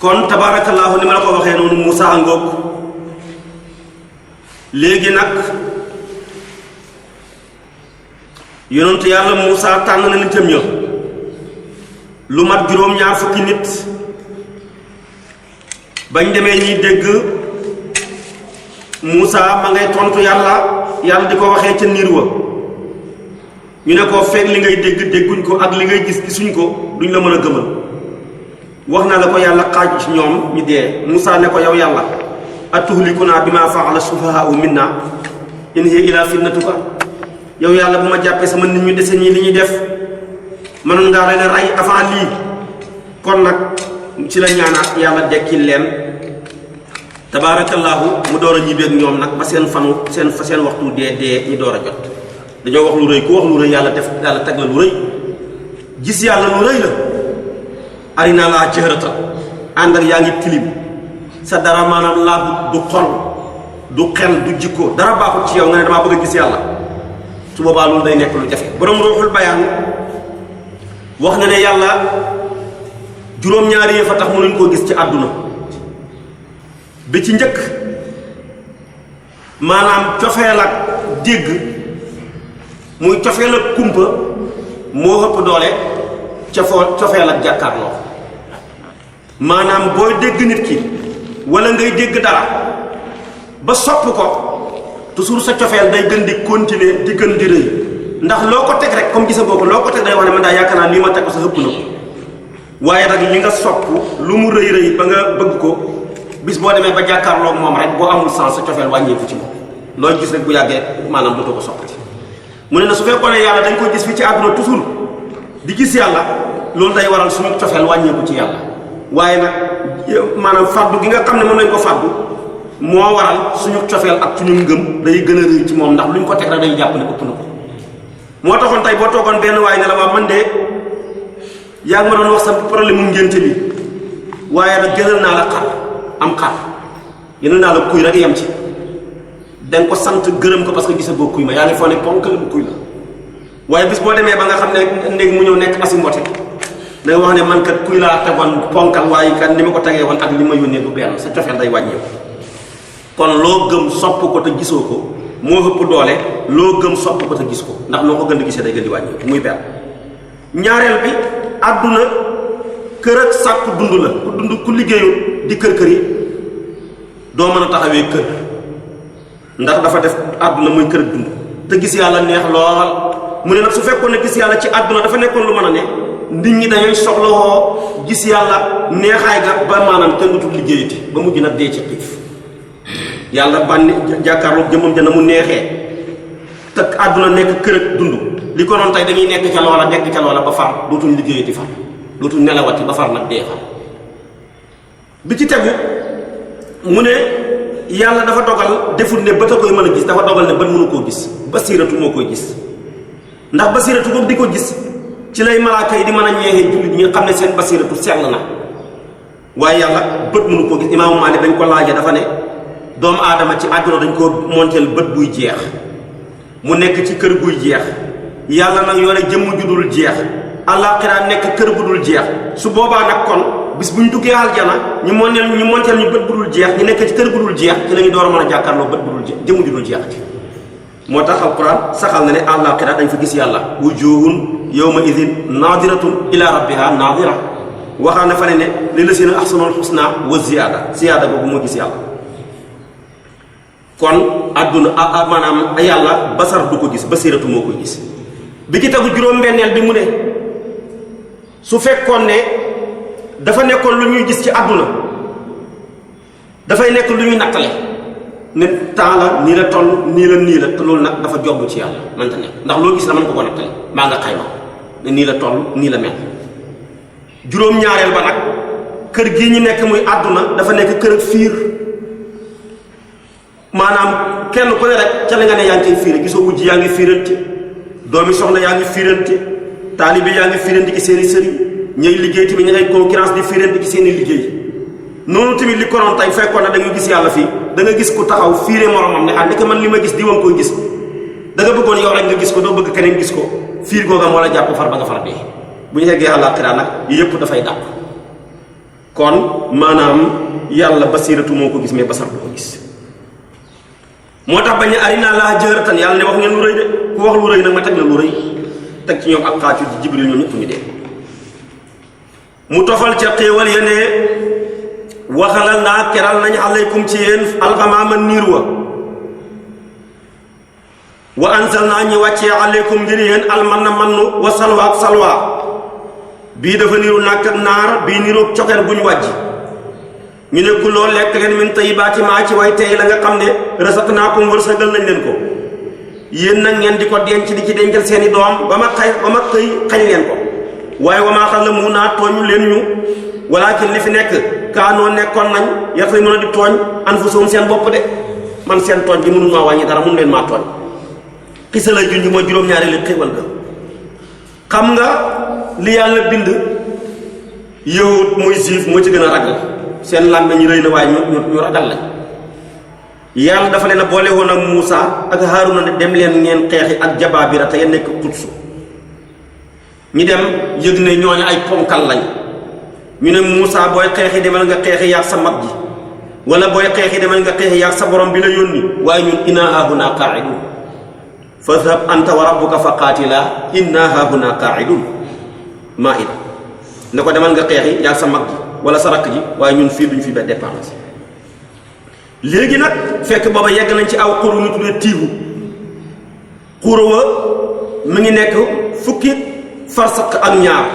kon tabarakallahu ni ma la ko waxee noonu Moussa ngoog léegi nag yonentu yàlla Moussa tànn na nitam ña lu mat juróom-ñaar fukki nit bañ demee ñi dégg Moussa ma ngay tontu yàlla di ko waxee ca niir wa ñu ne ko fekk li ngay dégg dégguñ ko ak li ngay gis gisuñ ko duñ la mën a gëmal wax na la ko yàlla xaaj ci ñoom ñu dee Moussa ne ko yow yàlla atuhlikuna bima fa'ala sufahaa'u minna in hiya illa fitnatuka yow yàlla bu ma jàppee sama nit ñu dese ñii li ñuy def mënoon ngaa leen rey avant lii kon nag ci la ñaanaat yàlla dekkil leen tabaarakallaahu mu door a ñibbeeg ñoom nag ba seen waxtu dee ñu door a jot dañoo wax lu rëy ku wax lu rëy yàlla teg la lu rëy gis yàlla lu rëy la arina laa jëhrata ànd ak yaa ngi tilim sa dara maanaam laa du xol du xel du jikko dara baaxul ci yow nga ne damaa bëgg a gis yàlla su boobaa loolu day nekk lu jafe borom ruuxul bayaan wax na ne yàlla juróom-ñaari yëf a tax mënuñ koo gis ci àdduna bi ci njëkk maanaam cofeel ak dégg muy cofeel ak kumpa moo ëpp doole cofeel ak jàkkaarloo maanaam booy dégg nit ki wala ngay dégg dara ba sopp ko toujours sa cofeel day gën di continuer di gën di rëy ndax loo ko teg rek comme gisa boo ko loo ko teg day wax ne man daa yaakaar naa lii ma teg ko sa ëpp na ko waaye nag li nga sopp lu mu rëy rëy ba nga bëgg ko bis boo demee ba jàkkaarloog moom rek boo amul sens sa cofeel wàññeeku ci moom looy gis rek bu yàggee maanaam dootoo ko soppati mu ne na su fekkoon ne yàlla dañ ko gis fi ci àdduna toujours di gis yàlla loolu day waral suñu cofeel wàññeeku ci yàlla waaye nag maanaam fàddu gi nga xam ne moom lañ ko fàddu moo waral suñu cofeel ak suñu ngëm day gën a rëy ci moom ndax luñ ko teg rek day jàpp ne ëpp na ko moo taxoon tey boo toogoon benn waaye ne la waa man de yaa ngi ma doon wax sa problème mu ngénte bi waaye nag gënal naa la xar am xar gënal naa la kuy rek yem ci danga ko sant gërëm ko parce que gisa boo kuy ma yaa ngi foo ne ponkal bu kuy la waaye bis boo demee ba nga xam ne ndég mu ñëw nekk asi mbote da nga wax ne man kat kuy laa tegoon ponkal waaye kat ni ma ko tegee woon ak li ma yónnee du benn sa cofeel day wàññeeku kon loo gëm sopp ko te gisoo ko moo ëpp doole loo gëm sopp ko te gis ko ndax loo ko gën di gisee day gën di wàññeeku muy benn ñaareel bi àdduna kër ak sàkku dund la ku dund ku liggéeyul di kër yi doo mën a taxawee kër ndax dafa def àdduna muy kër ak dund te gis yàlla neex lool mu ne nag su fekkoon ne gis yàlla ci àdduna dafa nekkoon lu mën a ne nit ñi dañuy soxlawoo gis yàlla neexaay ga ba maanaam kenn dutul liggéeyati ba mujj nag dee ci xiif yàlla bànni jàkkaarloog jëmmam ja na mu neexee te àdduna nekk kër ak dund li ko noonu tey dañuy nekk ca loola ba far dootuñ liggéeyati far dootuñ nelawati ba far nag dee far bi ci tegu mu ne yàlla dafa dogal deful ne bët a koy mën a gis dafa dogal ne bët mënu koo gis basiiratu moo koy gis ndax basiiratu boobu di ko gis ci lay malaaka yi di mën a ñeexee jullit ñi nga xam ne seen basiiratu sell na waaye yàlla bët mënu koo gis imaamu Maalik dañ ko laajee dafa ne doomu aadama ci àdduna dañ ko monteel bët buy jeex mu nekk ci kër guy jeex yàlla nag yore jëmm ju dul jeex àllaaxira nekk kër bu dul jeex su boobaa nag kon bis bu ñu duggee aljana ñu monteel ñu bët bu dul jeex ñu nekk ci kër bu dul jeex ci la ñu door a mën a jàkkaarloo bët bu dul jeex jëmm ju dul jeex moo tax alquran saxal na ne àllaaxira dañ fa gis yàlla wujuhun yawma idin naadiratun ila rabbiha naadira waxaa na fa ne lillazina ahsanul husna wa ziyaada boobu moo gis yàlla kon àdduna maanaam yàlla basar du ko gis basiratu moo koy gis bi ki tegu juróom-benneel bi mu ne su fekkoon ne dafa nekkoon lu ñuy gis ci àdduna dafay nekk lu ñuy nattale ne temps la nii la toll nii la te loolu nag dafa jomb ci yàlla mënta nekk ndax loo gis la mën ko ko nattale maa nga xayma ne nii la toll nii la mel juróom-ñaareel ba nag kër gii ñu nekk muy àdduna dafa nekk kër ak fiir maanaam kenn ku ne rek ca la nga ne yaa ngi koy fiire gisoo wujj yaa ngi fiirante doomi soxna yaa ngi fiirante taalibe yaa ngi fiirante ci seen i sëriñ ñooy liggéey tamit ñu ngay concurrence di fiirante ci seen i liggéey noonu tamit li konoon tey fekkoon na da nga gis yàlla fii da nga gis ku taxaw fiire moromam ne ah ndeke man li ma gis diwam koy gis da nga bëggoon yow rek nga gis ko doo bëgg keneen gis ko fiir googa moo la jàpp far ba nga far dee bu ñu yeggee àllaaxira nag yëpp dafay dàq kon maanaam yàlla basiratu moo ko gis mais basar du ko gis moo tax bañ a arina laa jëratan yàlla ne wax ngeen lu rëy de ku wax lu rëy nag ma teg la lu rëy teg ci ñoom ak xaacu ci jibril ñoom ñëpp ñu dee mu tofal ca xéewal ya ne waxalal naa keral nañ alaykum ci yéen alxamaama niir wa ansal naa ñi wàccee alaykum ngir yéen almanna mannu wa salwa ak salwa bii dafa niru nàkk ak naar bii niru coker bu ñu wàjj ñu ne ku loo lekk leen min tayyibaati maa ci way tey la nga xam ne razaqnaakum wërsëgal nañ leen ko yéen nag ngeen di ko denc di ci dencal seeni doom ba ma xëy xañ leen ko waaye wa maa zalamuunaa tooñu leen ñu walaakin li fi nekk kaanoo nekkoon nañ yarta mën a di tooñ anfusahum seen bopp de man seen tooñ gi mënul maa wàññi dara mënu leen maa tooñ xisa la junj mooy juróom-ñaari li xéewal ga xam nga li yàlla bind yahud muy juif moo ci gën a ragal seen làmmiñ ñu rëy na waaye ñu ragal lañ yàlla dafa leen a boole woon ak Muusa ak Haaruna ne dem leen ngeen xeexi ak jabaabira te ya nekk Quds ñu dem yëg ne ñooñu ay ponkal lañ ñu ne Muusa booy xeexi demal nga xeexi yaag sa mag ji wala booy xeexi demal nga xeexi yaag sa borom bi la yónni waaye ñun inna haahunaa qaa'iduun fadhhab anta wa rabbuka fa qaatilaa inna haahunaa qaa'iduun Maa'ida ne ko demal nga xeexi yaag sa mag ji wala sa rakk ji waaye ñun fii duñ fi ba dépendance léegi nag fekk booba yegg nañ ci aw xuru ñu tuddee tiigu xuru wa mu ngi nekk fukki farsaq ak ñaar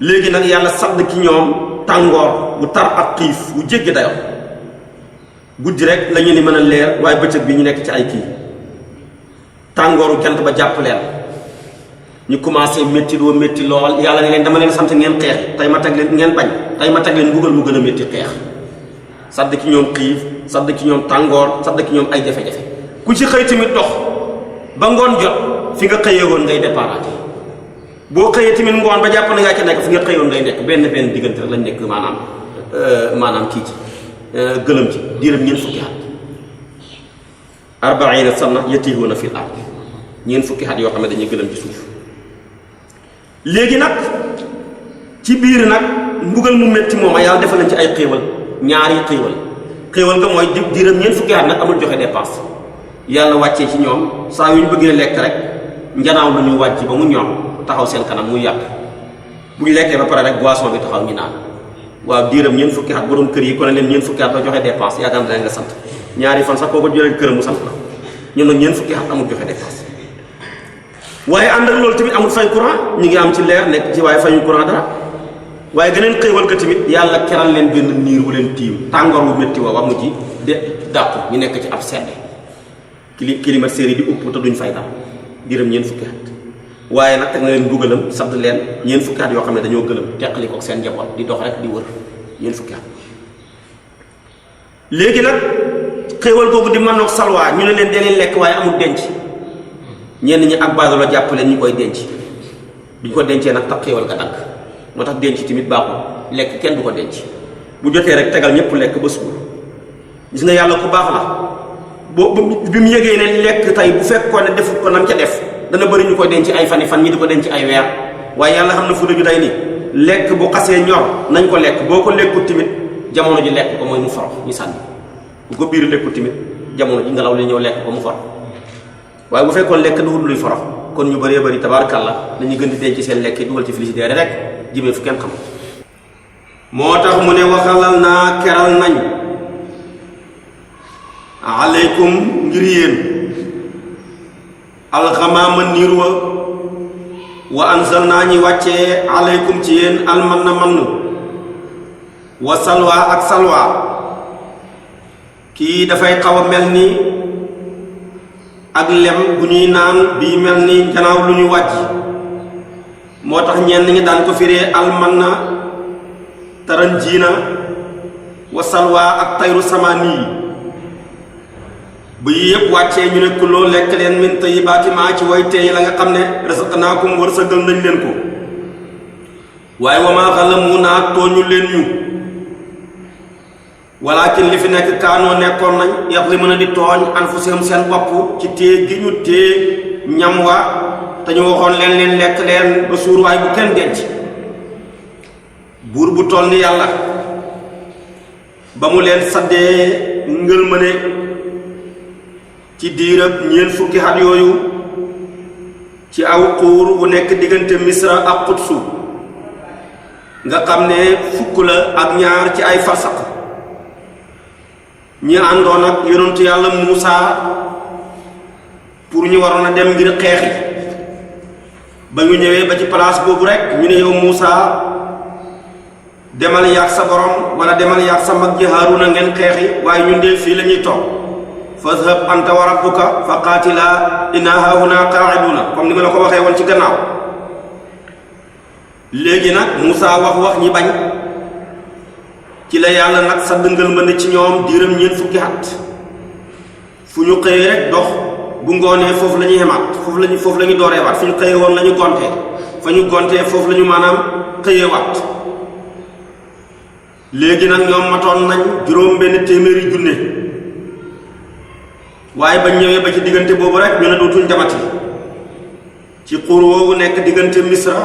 léegi nag yàlla sadd ki ñoom tàngoor bu tar ak xiif bu jéggi dayo guddi rek la ñu ni mën a leer waaye bëccëg bi ñu nekk ci ay kii tàngooru jant ba jàpp leen ñu commencé métti doo métti lool yàlla ne leen dama leen sant ngeen xeex tey ma teg leen ngeen bañ tey ma teg leen mbugal mu gën a métti xeex sadd ki ñoom xiif sadd ki ñoom tàngoor sadd ki ñoom ay jafe-jafe ku ci xëy tamit dox ba ngoon jot fi nga xëyee woon ngay déparaate boo xëyee tamit ngoon ba jàpp na ngaa ci nekk fi nga xëyoon ngay nekk benn diggante rek lañ nekk maanaam kii ci gëlëm ci diiram ñeent fukki at arbaina sana yatihuuna fil ard ñeent fukki at yoo xam ne dañuy gëlëm ci suuf léegi nag ci biir nag mbugal mu métti moom yàlla defal nañ ci ay xéewal ñaari xéewal nga mooy diiram ñeent fukki at nag amul joxe dépense yàlla wàccee ci ñoom saa yu ñu bëggee lekk rek njanaaw lu ñu wàcc ba mu ñor taxaw seen kanam muy yàq bu ñu lekkee ba pare rek boisson bi taxaw ñu naan waaw diiram ñeent fukki at borom kër yi ko ne leen ñeent fukki at ba joxe dépense yaakaar naa nga sant ñaari fan sax koo ko jëlee këram mu sant la ñun nag ñeent fukki at amul joxe dépense waaye ànd ak loolu tamit amul fay courant ñu ngi am ci leer nekk ci waaye fayu courant dara waaye gëneen xéewal ga tamit yàlla keral leen benn niir wu leen tiim tàngoor wu métti wa mujj de dàqu ñu nekk ci ab sedd climatiseur yi di upp te duñ fay dara diiram ñeent fukki at waaye nag teg na leen mbugalam sadd leen ñeent fukki at yoo xam ne dañoo gëlëm teqali ko seen njaboot di dox rek di wër ñeent fukki at léegi nag xéewal googu di manoog salwaa ñu ne leen dee leen lekk waaye amul denc ñenn ñi ak base la jàpp leen ñu koy denc duñ ko dencee nag tax xéewal ga dagg moo tax denc tamit baaxul lekk kenn du ko denc bu jotee rek tegal ñëpp lekk ba suur gis nga yàlla ku baax la boo bi mu yëgee ne lekk tey bu fekkoon ne defut ko nam ca def dana bëri ñu koy denc ay fan ñi di ko denc ay weer waaye yàlla xam na fu dëgg day ni lekk bu xasee ñor nañ ko lekk boo ko lekkut tamit jamono ji lekk ko mooy mu forox ñu sànni bu ko biir lekkut tamit jamono ji ngelaw li ñëw lekk ko mu forox waaye bu fekkoon lekk duwul luy forox kon ñu bëree bëri tabaarkàlla dañuy gën di denc seen lekk yi dugal ci frigidaire rek jimee fu kenn xam moo tax mu ne waxalal naa keral nañ aleykum ngir yéen alxamaama niir wa ansal naa ñi wàccee aleykum ci yéen almanna mann wa salwa ak salwa kii dafay xaw a mel ni ak lem bu ñuy naan bii mel ni janaaw lu ñu wàjj moo tax ñenn ñi daan ko firee almanna taranjiina wa salwa ak tayru samaani yi bu yi yëpp wàccee ñu ne kuloo lekk leen min tayyibaati maa ci way teey la nga xam ne razaqnaakum wërsëgal nañ leen ko waaye wa maa zalamuunaa tooñu leen ñu walaakin li fi nekk kaanoo nekkoon nañ yazlimuuna di tooñ anfusahum seen bopp ci téye gi ñu téye ñam wa te ñu waxoon leen lekk leen ba suur waaye bu kenn denc buur bu toll ni yàlla ba mu leen saddee ngëlmane ci diirab ñeent fukki at yooyu ci aw xuur wu nekk diggante Misra ak Qudsu nga xam ne fukk la ak ñaar ci ay farsaq ñi àndoon ak yonentu yàlla Muusa pour ñu waroon a dem ngir xeexi ba ñu ñëwee ba ci place boobu rek ñu ne yow Muusa demal yaag sa borom wala demal yaag sa mag ji Haaruna ngeen xeexi waaye ñun de fii la ñuy toog fadhhab anta wa rabbuka fa qaatila inna haahuna qaa'iduuna comme ni ma la ko waxee woon ci gannaaw léegi nag Muusa wax ñi bañ ci la yàlla nag sa dëngal ma ne ci ñoom diiram ñeent fukki at fu ñu xëyee rek dox bu ngoonee foofu la ñuy xemaat foofu la ñu dooreewaat fu ñu xëyee woon la ñu gontee fa ñu gontee foofu la ñu maanaam xëyeewaat léegi nag ñoom matoon nañ juróom benn téeméeri junne waaye bañ ñëwee ba ci diggante boobu rek ñu ne dootuñ jamati ci xuur woowu nekk diggante Misra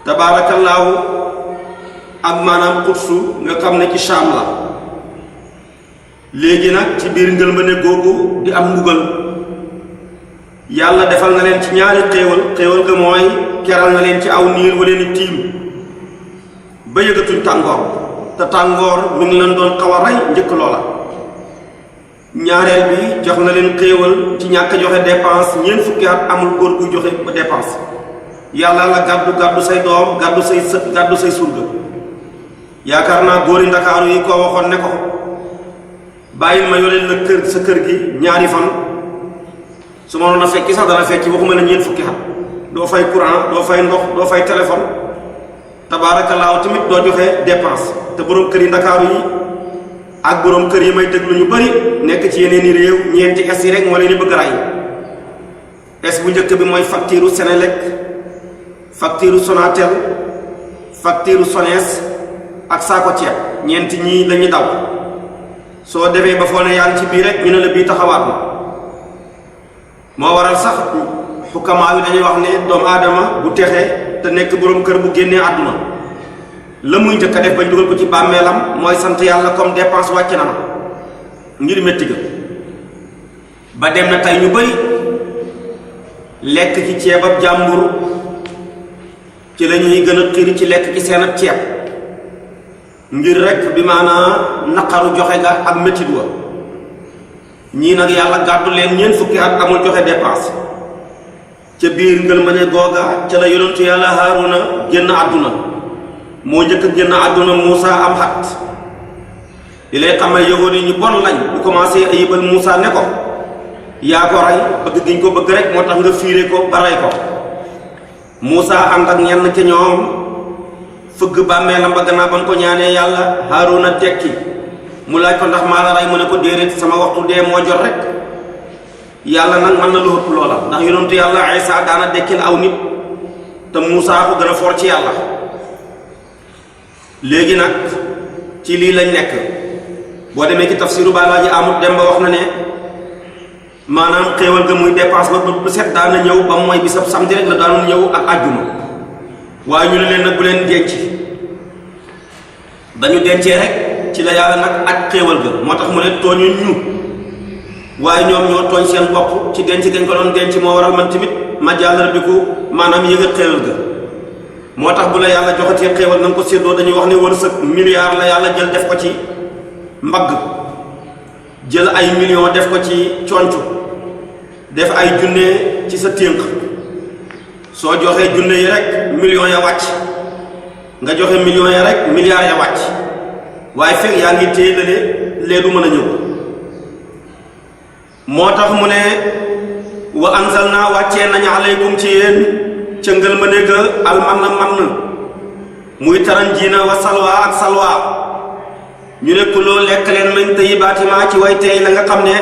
tabaarakallaahu ak maanaam Qudsu nga xam ne ci Shaam la léegi nag ci biir ngëlmane googu di am mbugal yàlla defal na leen ci ñaari xéewal ga mooy keral na leen ci aw niir wa leen tiim ba yëgatuñ tàngoor te tàngoor mi ngi leen doon xaw a rey njëkk loola ñaareel bi jox na leen xéewal ci ñàkk joxe dépense ñeent fukki at amul góor guy joxe ba dépense yàlla la gàddu say doom gàddu say sët gàddu say surga yaakaar naa góori Ndakaaru yi koo waxoon ne ko bàyyil ma yoreel la kër sa kër gi ñaari fan su ma noon a fekki sax dana fekki waxuma la ñeent fukki at doo fay courant doo fay ndox doo fay téléphone tabaarakallaahu tamit doo joxe dépense te borom kër yi Ndakaaru yi ak borom kër yi may déglu ñu bari nekk ci yeneen i réew ñeenti es yi rek moo leen di bëgg ray es bu njëkk bi mooy facture Senelec facture Sonatel facture Sones ak saako ceeb ñeenti ñii lañuy daw soo demee ba foo ne yaa ngi ci bii rek ñu ne la bii taxawaat na moo waral sax xukamaa yi dañuy wax ne doomu aadama bu texee te nekk borom kër bu génnee àdduna la muy njëkk a def bañ dugal ko ci bàmmeelam mooy sant yàlla comme dépense wàcc na ma ngir métti ga ba dem na tey ñu bari lekk ci ceebab jàmbur ci la ñuy gën a xiir ci lekk ci seen ab ceeb ngir rek bi maanaa naqaru joxe ga ak métit wa ñii nag yàlla gàddu leen ñeent fukki at amul joxe dépense ca biir ngëlmane googa ca la yonentu yàlla Haaruna génn àdduna moo njëkk génn àdduna Muusa am xat li lay xamal yahuud yi ñu bon lañ bu commencé ayibal Muusa ne ko yaa ko rey bëgg giñ ko bëgg rek moo tax nga fiire ko ba rey ko Muusa ànd ak ñenn ca ñoom fëgg bàmmeelam ba gannaaw ba mu ko ñaanee yàlla Haaruna tekki mu laaj ko ndax maa la rey mu ne ko déedéet sama waxtu dee moo jot rek yàlla nag mën na lu ëpp loola ndax yonentu yàlla Isaa daana dekkil aw nit te Muusa ko gën a foor ci yàlla léegi nag ci lii lañ nekk boo demee ci tafsiru Balaaji Amut Demba wax na ne maanaam xéewal ga muy dépense ba bu set daana ñëw ba mooy bisab samedi rek la daanoon ñëw ak àjjuma waaye ñu ne leen nag bu leen denc dañu dencee rek ci la yàlla nag ak xéewal ga moo tax mu ne tooñuñ ñu waaye ñoom ñoo tooñ seen bopp ci denc gañ ko doon denc moo waral man tamit ma jàllar bi ko maanaam yëg a xéewal ga moo tax bu la yàlla joxatee xéewal na nga ko séddoo dañuy wax ne wërsëg milliard la yàlla jël def ko ci mbagg jël ay million def ko ci concu def ay junne ci sa ténk soo joxee junne yi rek millions ya wàcc nga joxe millions ya rek milliards ya wàcc waaye fekk yaa ngi téye lale lee du mën a ñëw moo tax mu ne wa anzalna wàccee nañ alaykum ci yéen ca ngël ma nekk almanna mann muy taranjiina wa salwa ak salwa ñu ne kuloo lekk leen min tayyibaati maa ci way tey la nga xam ne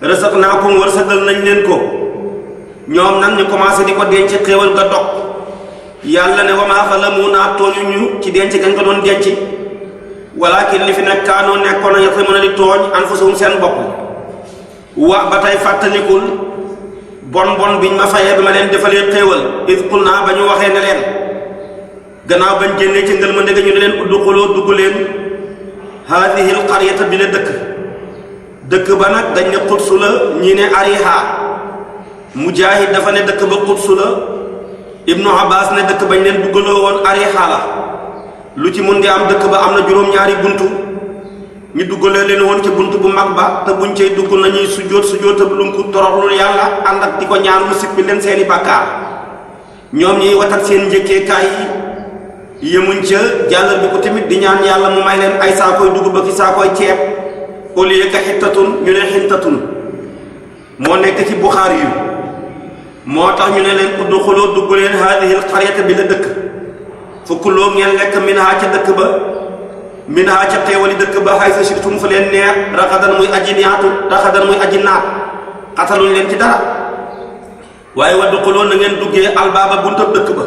razaqnaakum wërsëgal nañ leen ko ñoom nag ñu commencé di ko denc xéewal ga dog yàlla ne wa maa zalamuunaa tooñu ñu ci denc gañ ko doon denc walaakin li fi nekk kaanoo nekkoon na yata mën a di tooñ anfusahum seen bopp wa ba tey fàttalikul bon biñ ma fayee bi ma leen defalee xéewal iz qulnaa ba ñu waxee ne leen gannaaw bañ génnee ci ngël ma ndege ñu ne leen udxuluu dugg leen haadihi alqaryata bi la dëkk ba nag dañ ne Qudsu la ñi ne Ariha. Mujaahid dafa ne dëkk ba Qudsu la, Ibnu Abbas ne dëkk bañ leen duggaloo woon Ariha la. lu ci mun di am dëkk ba am na juróom-ñaari buntu ñu duggalee leen woon ci buntu bu mag ba te buñ cay dugg nañuy sujjóotab lunku toroxlul yàlla ànd ak di ko ñaan mu sippi leen seeni bàkkaar. ñoom ñiy watat seen njëkkeekaay yi yemuñ ca jàllal bi ko tamit di ñaan yàlla mu may leen ay saakoy dugub ba ki saakoy ceeb au lieu que xittatun ñu ne xintatun. moo nekk ci Buxaari yu moo tax ñu ne leen udxuluu dugg leen haadihi alqaryata bi la dëkk fa kuloo ngeen lekk minhaa ca dëkk ba minhaa ca teewali dëkk ba haysu shi'tum fa leen neex ragadan muy aji naat xataluñ leen ci dara. waaye wadxuluu na ngeen duggee albaaba buntab dëkk ba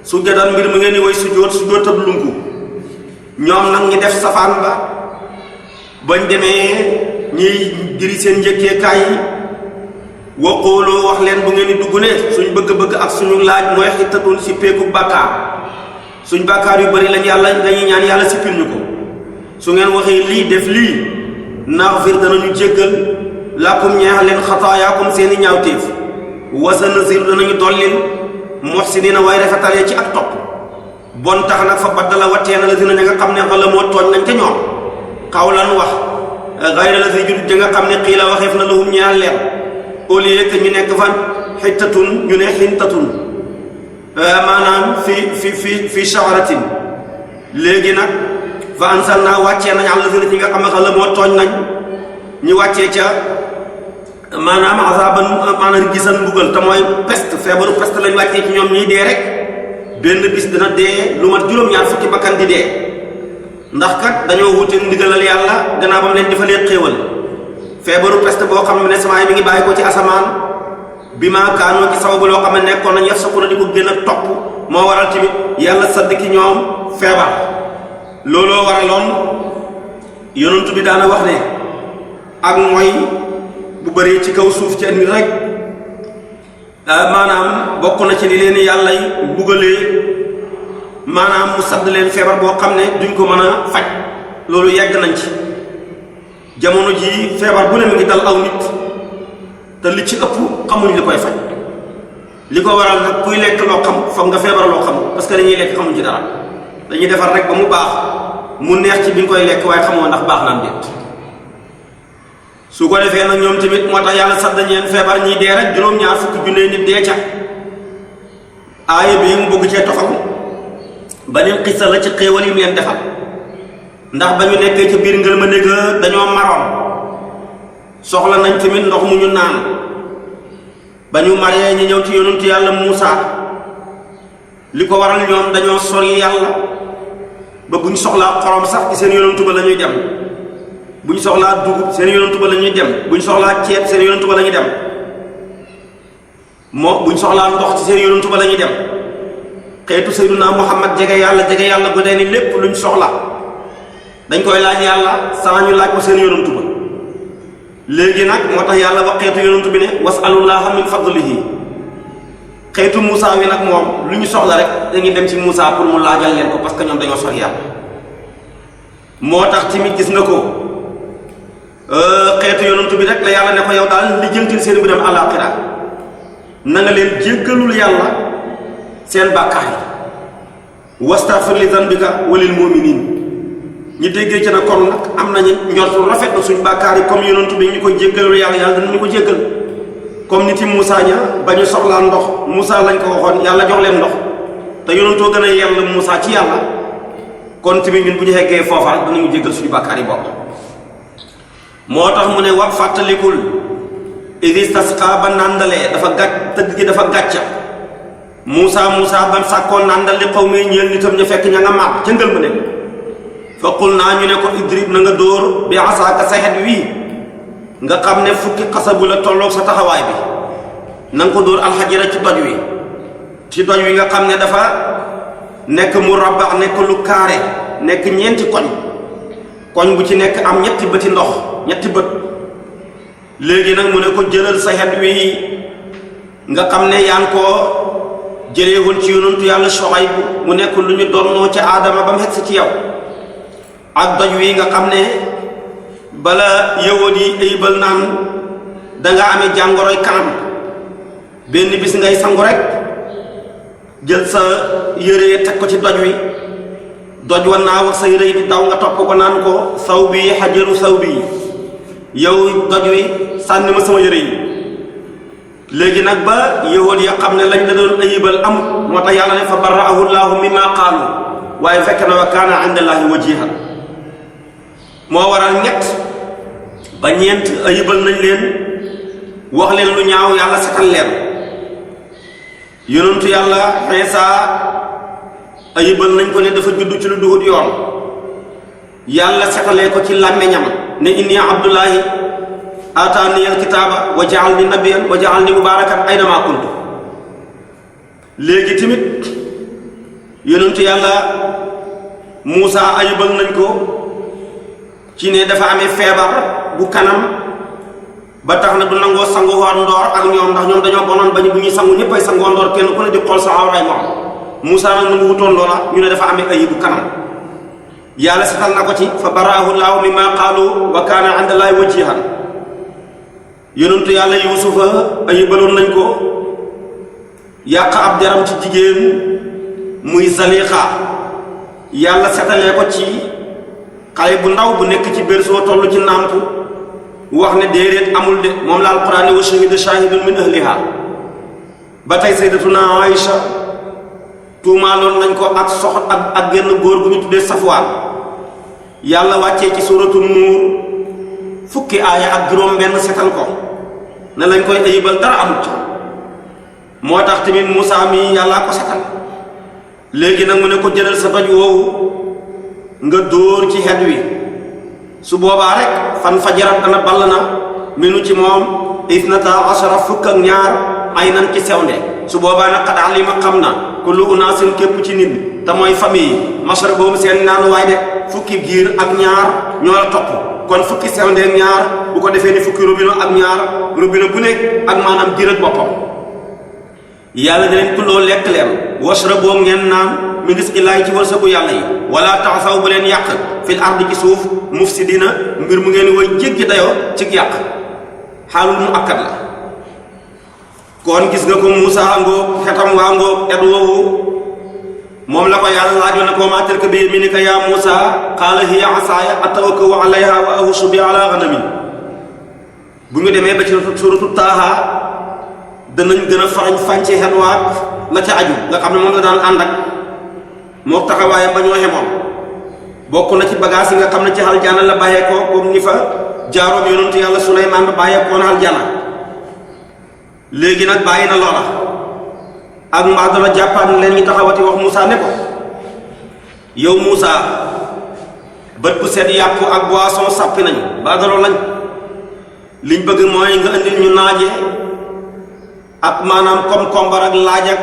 sujjadan mbir mu ngeen di way sujjóotab lunku. ñoom nag ñi def safaan ba bañ demee ñiy diri seen njëkkeekaay yi waqooloo wax leen bu ngeen di dugg ne suñ bëgg-bëgg ak suñu laaj mooy xittatun si peeku bàkkaar. suñ bàkkaar yu bari lañ yàlla dañuy ñaan yàlla sippil ñu ko. su ngeen waxee lii def lii naxfir danañu jéggal lakum ñeexal leen xataayaakum seeni ñaawteef wa sanazid danañu dollil muhsiniina way rafetalee ci ak topp. bon tax nag fa baddala watteena la dina ña nga xam ne xala moo tooñ nañ ca ñoom xawlan wax gayra la si judut ja nga xam ne xiila waxeef na lahum ñeexal leen au lieu que ñu nekk fan xittatun ñu ne xintatun maanaam fi sha'ratin. léegi nag fa ansalna wàccee nañ àlla sina ci nga xam ne xala moo tooñ nañ ñu wàccee ca maanaam azaban maanaam gisan mbugal te mooy peste feebaru peste lañ wàccee ci ñoom ñiy dee rek benn bis dina dee lu mat juróom-ñaar fukki bakkan di dee ndax kat dañoo wuute ndigalal yàlla gannaaw ba mu leen defalee xéewal. feebaru peste boo xam ne samaay mi ngi bàyyi ko ci asamaan bi maa kaanoo ci sababu loo xam ne nekkoon nañ yaf sa na di ko gën a topp moo waral tamit yàlla sadd ki ñoom feebar. looloo waraloon yonent bi daana wax ne ak mooy bu bëree ci kaw suuf ci nit rek maanaam bokk na ci li leen yàlla bugalee maanaam mu sadd leen feebar boo xam ne duñ ko mën a faj. loolu yegg nañ ci jamono ji feebar bu ne mi ngi dal aw nit te li ci ëpp xamuñ li koy faj. li ko waral nag kuy lekk loo xam foog nga feebar loo xam parce que dañuy lekk xamuñ ci dara dañuy defar rek ba mu baax mu neex ci bi nga koy lekk waaye xamoo ndax baax naan déet. su ko defee nag ñoom tamit moo tax yàlla sax dañeen feebar ñiy dee rek juróom-ñaar fukki junne nit dee ca. aaya bi mu bëgg cee toxal ba leen xisa la ci xéewal yi mu leen defal ndax ba ñu nekkee ci biir ngël ma néeg dañoo maroon soxla nañ tamit ndox mu ñu naan ba ñu maree ñu ñëw ci yonentu yàlla Muusa li ko waral ñoom dañoo sori yàlla ba buñ soxlaa xorom sax ci seen yonentu ba la ñuy dem buñ soxlaa dugub seen yonentu ba la ñuy dem buñ soxlaa ceeb seen yonentu ba la ñuy dem buñ soxlaa ndox ci seen yonentu ba la ñuy dem. xeetu Seydunaa Muhammad jege yàlla bu dee ni lépp luñ soxla dañ koy laaj yàlla saa ñu laaj ko seen yonantu ba. léegi nag moo tax yàlla wax xeetu yonantu bi ne wasalullaha min fadlihi. xeetu Moussa wi nag moom lu ñu soxla rek dañuy dem ci Moussa pour mu laajal leen ko parce que ñoom dañoo sox yàlla. moo tax tamit gis nga ko xeetu yonantu bi rek la yàlla ne ko yow daal li jëntil seen bi dem àllaaxira na nga leen jéggalul yàlla seen bàkkaar yi wastaghfir li dhanbika walil mu'minin. ñu déggee ci na kon nag am nañu njortu rafet na suñ bàkkaar yi comme yonantu bi ñu koy jéggalul yàlla danañu ko jéggal. comme nit yi Moussa ña ba ñu soxlaa ndox Moussa lañ ko waxoon yàlla jox leen ndox te yonantoo gën a yell Moussa ci yàlla kon tamit ñun bu ñu xeggee foofa danañu jéggal suñu bàkkaar yi bopp. moo tax mu ne wa fàttalikul idh istasqa ba nàndalee dafa tëgg gi dafa gàcca Moussa ban sàkkoon nàndal li xaw mee ñeel nitam ñu fekk ña nga maat ca ngël ma ne fa qul naa ñu ne ko idrib na nga dóor bi asaaka sa xet wii nga xam ne fukki xasabu la tolloog sa taxawaay bi na nga ko dóor alxajira ci doj wi nga xam ne dafa nekk murabbax nekk lu carré nekk ñeenti koñ bu ci nekk am ñetti bëti ndox ñetti bët. léegi nag mu ne ko jëlal sa xet wi nga xam ne yaa ngi koo jëlee woon ci yonantu yàlla Shuayb mu nekk lu ñu donnoo ca aadama ba mu xegsi ci yow ak doj wi nga xam ne bala yëwoon yi ayibal naan danga amee jàngoroy kanam benn bis ngay sangu rek jël sa yére teg ko ci doj wi doj wa naaw ak sa yére yi di daw nga topp ko naan ko saw bi xajaru saw bi yow doj wi sànni ma sama yére yi léegi nag ba yëwoon ya xam ne lañ la doon ayibal am moo tax yàlla ne fa barra'ahu llaahu mimma qaalu waaye fekk na wa kaana inda llaahi wajihan moo waral ñett ba ñeent ayibal nañ leen wax leen lu ñaaw yàlla setal leen yonentu yàlla Iisaa ayibal nañ ko ne dafa juddu ci lu duhut yoon yàlla setalee ko ci làmmeñam ne inni abdullahi ataani alkitaaba wa ja'alni nabiyyan wa ja'alni mubaarakan aynama kuntu léegi tamit yonentu yàlla Muusaa ayibal nañ ko ci ne dafa amee feebar bu kanam ba tax na du nangoo sangu woon ndoor ak ñoom ndax ñoom dañoo bonoon bañ bu ñuy sangu ñëppay sangoo ndoor kenn ku ne di xool sa awraay moom Muusaa nag nangu wutoon loola ñu ne dafa amee ayibu kanam yàlla setal na ko ci fa baraahu llaahu mimma qaalu wa kaana inda llaahi wajihan yonentu yàlla Yuusufa ayibaloon nañ ko yàq ab jaram ci jigéen muy Zalixa yàlla setalee ko ci xale bu ndaw bu nekk ci berceau toll ci nàmp wax ne déedéet amul de moom la alquran ne wa shahida shahidun min ahliha ba tey sayyidatuna Aïcha tuumaaloon nañ ko ak ak genn góor gu ñu tuddee Safwaan yàlla wàccee ci suratu Nuur fukki aaya ak juróom benn setal ko ne lañ koy ayibal dara amut moo tax tamit Muusaa mi yàllaa ko setal léegi nag mu ne ko jëlal sa doj woowu nga dóor ci xet wi su boobaa rek fan fajarat dana ball na minu ci moom isnata ashara fukk ak ñaar ay nan ci sewnde su boobaa nag xad alima xam na kullu unaasin képp ci nit te mooy famille mashrabahum seen naan waay de fukki giir ak ñaar ñoo la topp kon fukki sewnde ak ñaar bu ko defee ni fukki robinet ak ñaar robinet bu nekk ak maanaam giir ak boppam yàlla ne leen kulloo lekk leen washraboo ngeen naan min rizqillaahi ci wërsëgu yàlla yi wala taxasaw bu leen yàq fil ardi ci suuf mufsidina mbir mu ngeen woy jéggi dayoo ci yàq xaalul mu akkat la kon gis nga ko Muusaa ngoog xetam waa ngoog ed woowu moom la ko yàlla laajoon ne ko maa tilka bi yamiinika yaa Muusaa qaala hiya asaaya atawakkau alayha wa ahussu bihaa alaa ganami bu ñu demee ba ci suuratu Taaha danañ gën a farañ fànce xen waat la ca aju nga xam ne moom la daan ànd ak moo taxawaayam ba ñoo xemoon bokk na ci bagage yi nga xam ne ci aljana la bàyyeekoo comme ni fa jaaroom yonentu yàlla Suleymaan ba bàyyeekoo na aljana léegi nag bàyyi na loola ak mbaa dana jàppaan leen ñu taxawati wax Muusaa ne ko yow Muusaa bët bu set yàpp ak boisson sàppi nañu mbaa daloo lañ liñ bëgg mooy nga indil ñu naaje ak maanaam comme kombar ak laaj ak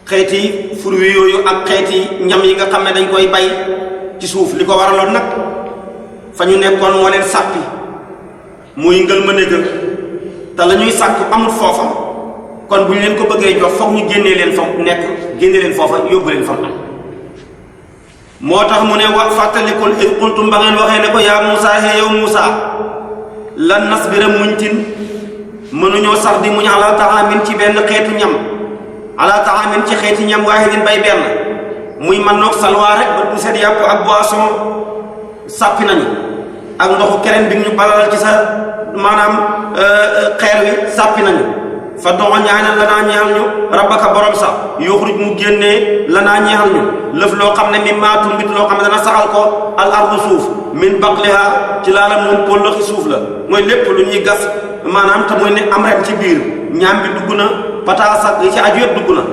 xeeti fruits yooyu ak xeeti ñam yi nga xam ne dañ koy bay ci suuf li ko waraloon nag fa ñu nekkoon moo leen sàppi muy ngël ma négal te la ñuy sàkku amul foofa kon bu ñu leen ko bëggee jox foog ñu génnee leen fa nekk génne leen foofa yóbbu leen fa am moo tax mu ne wa fàttalikul id qultum ba ngeen waxee ne ko yaa Muusaa hee yow Muusaa lan nasbira muñtin mënuñoo sax di muñ ala taamin ci benn xeetu ñam ala taamin ci xeeti ñam waahidin bay benn muy man noog salwaa rek ba du set yàpp ak boisson sàppi nañu ak ndoxu keneen bi ñu balalal ci sa maanaam xeer wi sàppi nañu fa doxo ñaanal lanaa ñeexal ñu rabbaka borom sax yuxruj mu génnee lanaa ñeexal ñu lëf loo xam ne mi maa tumbit loo xam ne dana saxal ko al ardu suuf min baqliha ci laala moom polloxi suuf la mooy lépp lu ñuy gas maanaam te muy ne am ren ci biir ñaam bi dugg na pataas ak li ci aju yëpp dugg na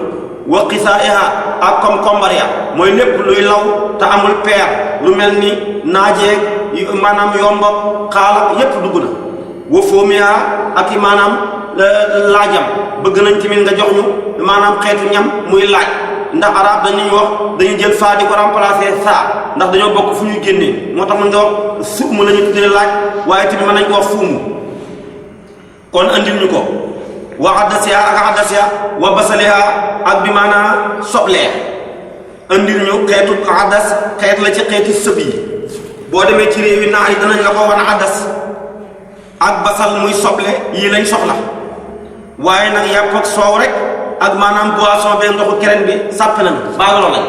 wa qisaa'iha ak komkombar ya mooy lépp luy law te amul peer lu mel ni naajeeg maanaam yomba xaala yépp dugg na wa foomiha ak i maanaam laajam bëgg nañ tamit nga jox ñu maanaam xeetu ñam muy laaj ndax arab dañuy wax dañuy jël faa di ko remplacer saa ndax dañoo bokk fu ñuy génnee moo tax mën nga wax suum la ñu tuddee laaj waaye tamit mën nañ ko wax fuumu kon andil ñu ko wa adasiha ak adasiha wa basaliha ak bi maanaa soblee andil ñu xeetu adas xeet la ci xeeti sëb yi boo demee ci réew yi naar yi danañ la ko wan adas ak basal muy soble yii lañ soxla waaye nag yàpp ak soow rek ak maanaam boisson be ndoxu kereen bi sàpp nañ baagaloo lañ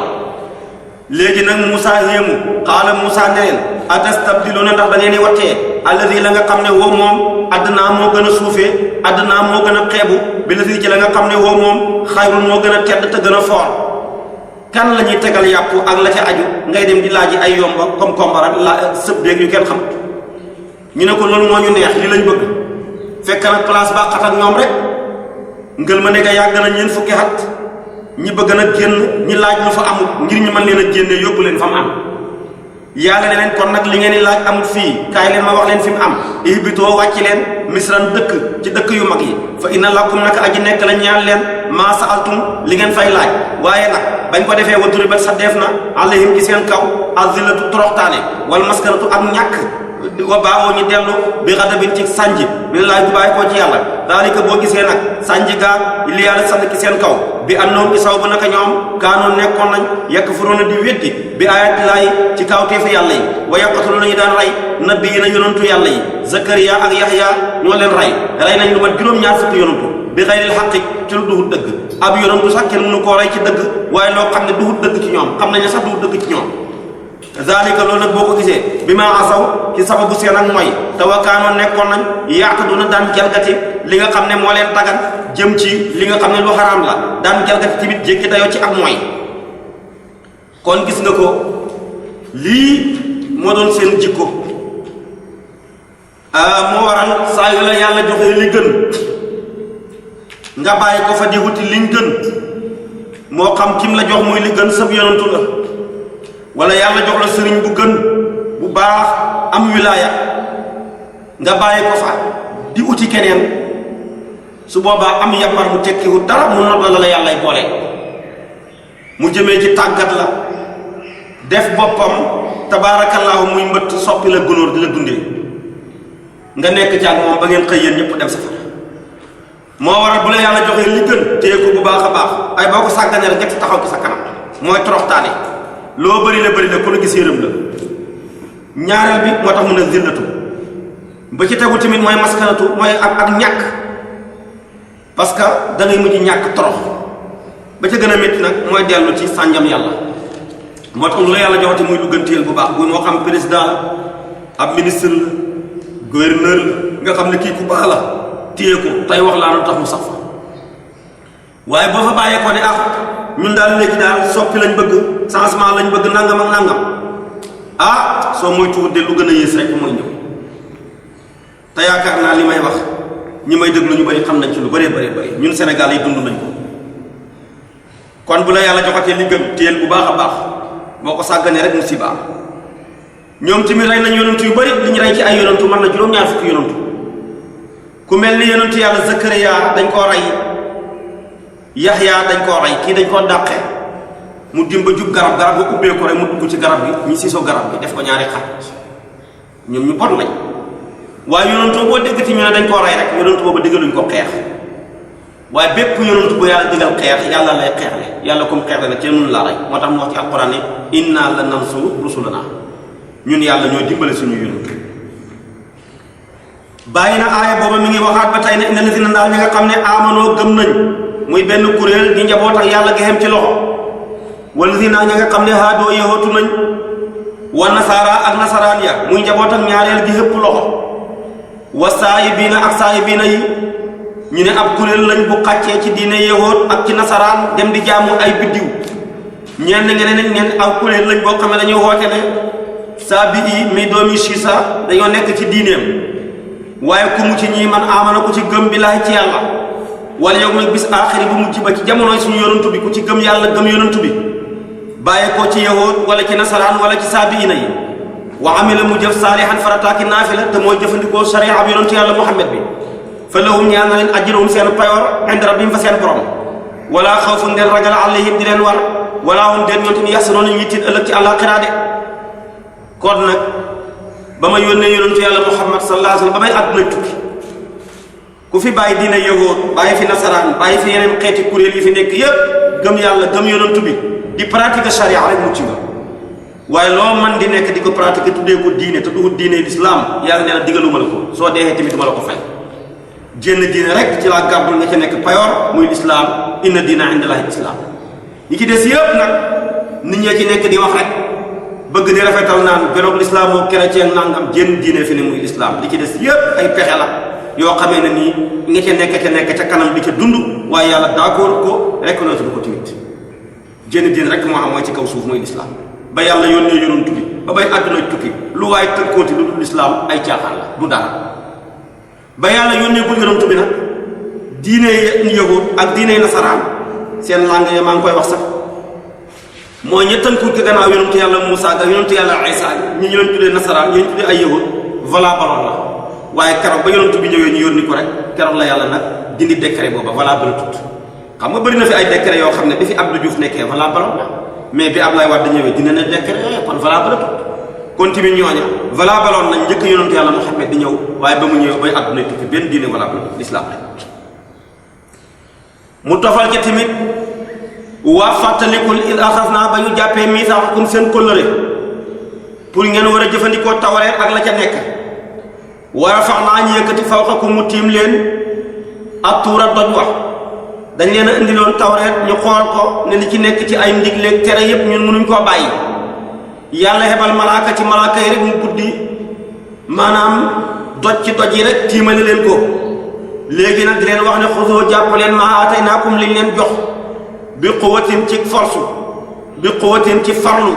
léegi nag Moussa yéemu xaala Moussa ne leen atastabdiluuna ndax da ngeen di wattee alladi la nga xam ne woo moom addinaa moo gën a suufee addinaa moo gën a xeebu bi la ci la nga xam ne woo moom xayrun moo gën a tedd te gën a foor kan la ñuy tegal yàpp ak la ca aju ngay dem di laaji ay yomba comme kombara la sëb beeg yu kenn xamut ñu ne ko loolu moo ñu neex li lañ bëgg fekk nag place ba xat ak ñoom rek ngël ma ne nga yàgg na ñeent fukki at ñi bëgg nag génn ñi laaj lu fa amut ngir ñu mën leen a génne yóbbu leen fa mu am yàlla ne leen kon nag li ngeen di laaj amut fii kaay leen ma wax leen fi mu am ihbitoo wàcc leen misran dëkk ci dëkk yu mag yi fa inna lakum naka aji nekk la ñaan leen maa saaltum li ngeen fay laaj waaye nag bañ ko defee wa duribat sa def na alayhim ci seen kaw azillatu toroxtaane wal maskaratu ak ñàkk wa baawoo ñu dellu bi xadabin ci sànji mi ne laay bu bàyyi koo ci yàlla daalika boo gisee nag sànji gaa li yàlla sant ci seen kaw bi annoom isaw bu naka ñoom kaanoon nekkoon nañ yakfuruuna di weddi bi ayatillaahi ci kawteefu yàlla yi wa yaqtuluuna ñu daan rey nabiyyiina yonantu yàlla yi Zakariya ak Yaxya ñoo leen rey nañ lu mat juróom-ñaar fukki yonantu bi xayril xaqi ci lu duhut dëgg ab yonantu sax kenn mënu koo rey ci dëgg waaye loo xam ne duhut dëgg ci ñoom xam nañu sax duhut dëgg ci ñoom zalika loolu nag boo ko gisee bi ma asaw ci sababu seen ak mooy te wakaanoon nekkoon nañ yaataduna daan jalgati li nga xam ne moo leen dagan jëm ci li nga xam ne lu xaraam la daan jalgati tamit jéggi dayoo ci ak mooy kon gis nga ko lii moo doon seen jikko moo waral saa yu la yàlla joxe li gën nga bàyyi ko fa di wuti liñ gën moo xam kim la jox muy li gën sab yonantu la wala yàlla jox la sëriñ bu gën bu baax am wilaaya nga bàyyi ko fa di uti keneen su boobaa am yàppar mu tekkiwu dara mu not la yàllay boole mu jëmee ci tàggat la def boppam tabaarakallaahu muy mbëtt soppi la gunóor di la dundee nga nekk ci ak moom ba ngeen xëy yéen ñëpp dem safara moo waral bu la yàlla joxee li gën téye ko bu baax a baax ay boo ko sàgganee rek ñetti taxaw ci sa kanam mooy toroxtaane loo bëri la ku la gis yërëm la ñaareel bi moo tax mun a zillatu ba ci tegu tamit mooy maskanatu mooy ak ñàkk parce que da ngay mujj ñàkk torox ba ca gën a métti nag mooy dellu ci sànjam yàlla moo tax lu la yàlla joxati muy lu gën téyel bu baax bu moo xam président la ab ministre la gouverneur la nga xam ne kii ku baax la téye ko tey wax laa lu tax mu sax fa waaye boo fa bàyyee ko ne ñun daal léegi daal soppi lañ bëgg changement lañ bëgg nangam ak nangam soo moytuwul de lu gën a yées rek mooy ñëw te yaakaar naa li may wax ñi may déglu ñu bari xam nañ ci lu bëree bëri ñun Sénégal yi dund nañ ko kon bu la yàlla joxatee li gën téyel bu baax a baax boo ko sàgganee rek musiba ñoom tamit rey nañ yonantu yu bëri li ñu rey ci ay yonantu mën na juróom-ñaar fukki yonantu ku mel ni yonantu yàlla Zakariya dañ koo rey Yaxya dañ koo rey kii dañ koo dàqee mu dimba jub garab ba ubbee ko rek mu dugg ci garab bi ñu siisoo garab bi def ko ñaari xar ñoom ñu bon lañ waaye yonantu boo dégg ci ñu ne dañ koo rey rek yonantu boobu diggaluñ ko xeex waaye bépp yonantu bu yàlla digal xeex yàlla lay xeexle yàlla comme xeexle nag kenn mënu laa rey moo tax mu wax ci alquran ne inna la nansuru rusulana ñun yàlla ñoo dimbale suñu yonantu bàyyi na aaya booba mi ngi waxaat ba tey ne inna lazina ndaal ñi nga xam ne amanoo gëm nañ muy benn kuréel di njaboot ak yàlla gexem ci loxo wala lazina ñi nga xam ne haadoo yahootu nañ wa nasaara ak nasaraan ya muy njaboot ak ñaareel gi hëpp loxo wa saayibiina ak saayibiina yi ñu ne ab kuréel lañ bu xàccee ci diine yahoot ak ci nasaraan dem di jaamu ay biddiw ñenn ngeen aw kuréel lañ boo xam ne dañuy woote ne saabi yi mi doomi siisa dañoo nekk ci diineem waaye ku mu ci ñii man amana ku ci gëm billaahi ci yàlla wala yow nag bis aaxiri bu mujj ba ci jamonoy suñu yonantu bi ku ci gëm yàlla gëm yonantu bi bàyyi ko ci yahood wala ci nasaraan wala ci saabiina yi wa amila mu jëf saalihan farataaki naafila te mooy jëfandikoo sharia bi yonantu yàlla muhammad bi fa lahum ñaan na leen ajruhum seen payoor inda rabbihim fa seen borom wala xawfun den ragal alayhim di leen war wala hum den ñoom tamit yaxsanoon ñuy tiit ëllëg ci àllaaxira de kon nag ba ma yónnee yonantu yàlla muhammad sallallahu alayhi wa sallam ba may àdduna tukki ku ku fi bàyyi diine yahuud bàyyi fi nasaraan bàyyi fi yeneen xeeti kuréel yi fi nekk yépp gëm yàlla gëm yonent bi di pratique charia rek mucc nga waaye loo man di nekk di ko pratique tuddee ko diine te du diine l'islam yàlla nee na digaluma la ko soo deexee tamit ma la ko fay génn diine rek ci laa gàddul nga ca nekk payoor muy l'islam inna diina indallahi l'islam ñi ci des yépp nag nit ñee ci nekk di wax rek bëgg di rafetal naan gënoog l'islam moo chrétien nangam génn diine fi ne muy l'islam li ci des yépp ay pexe la yoo xamee ne nii nga ca nekk ca kanam di ca dund waaye yàlla d'accord ko reconnaître ko tamit génn diine rek moo am mooy ci kaw suuf mooy l'islam ba yàlla yónnee yonent bi ba bay àdduna tukki lu waaye tënkooti lu dul l'islam ay caaxaan la du dara ba yàlla yónnee bul yonent bi nag diine yahud ak diine nasaraan seen langue ya maa ngi koy wax sax mooy ña tënku ko gannaaw yonentu yàlla Moussa ak yonentu yàlla Isa ñi ñu leen tuddee nasaraan ñu leen tuddee ay yahud valable la waaye keroog ba yonent bi ñëwee ñu yónni ko rek keroog la yàlla nag dindi décret booba valable tut xam nga bëri na fi ay décret yoo xam ne bi fi Abdou Diouf nekkee valable la mais bi Abdoulaye Wade ñëwee dina ne décret kon valable tut kon tamit ñooña valable nañ njëkk yonentu yàlla Muhammad di ñëw waaye ba mu ñëwee bay àdduna tukki benn diine valable l'islam rek mu tofal ca tamit waa fàttalikul id axas naa ba ñu jàppee miisaaxakum seen kóllëre pour ngeen war a jëfandikoo tawreet ak la ca nekk war a fax naa ñu yëkkati fawqakum mu tiim leen ak tuura doj wax dañ leen a indiloon tawreet ñu xool ko ne li ci nekk ci ay ndigleeg tere yépp ñun mënuñ koo bàyyi yàlla hebal malaaka ci malaaka yi rek mu guddi maanaam doj ci doj yi rek tiimale leen ko léegi nag di leen wax ne xusoo jàpp leen maa aataynaakum liñ leen jox bi quwwatin ci force bi quwwatin ci farlu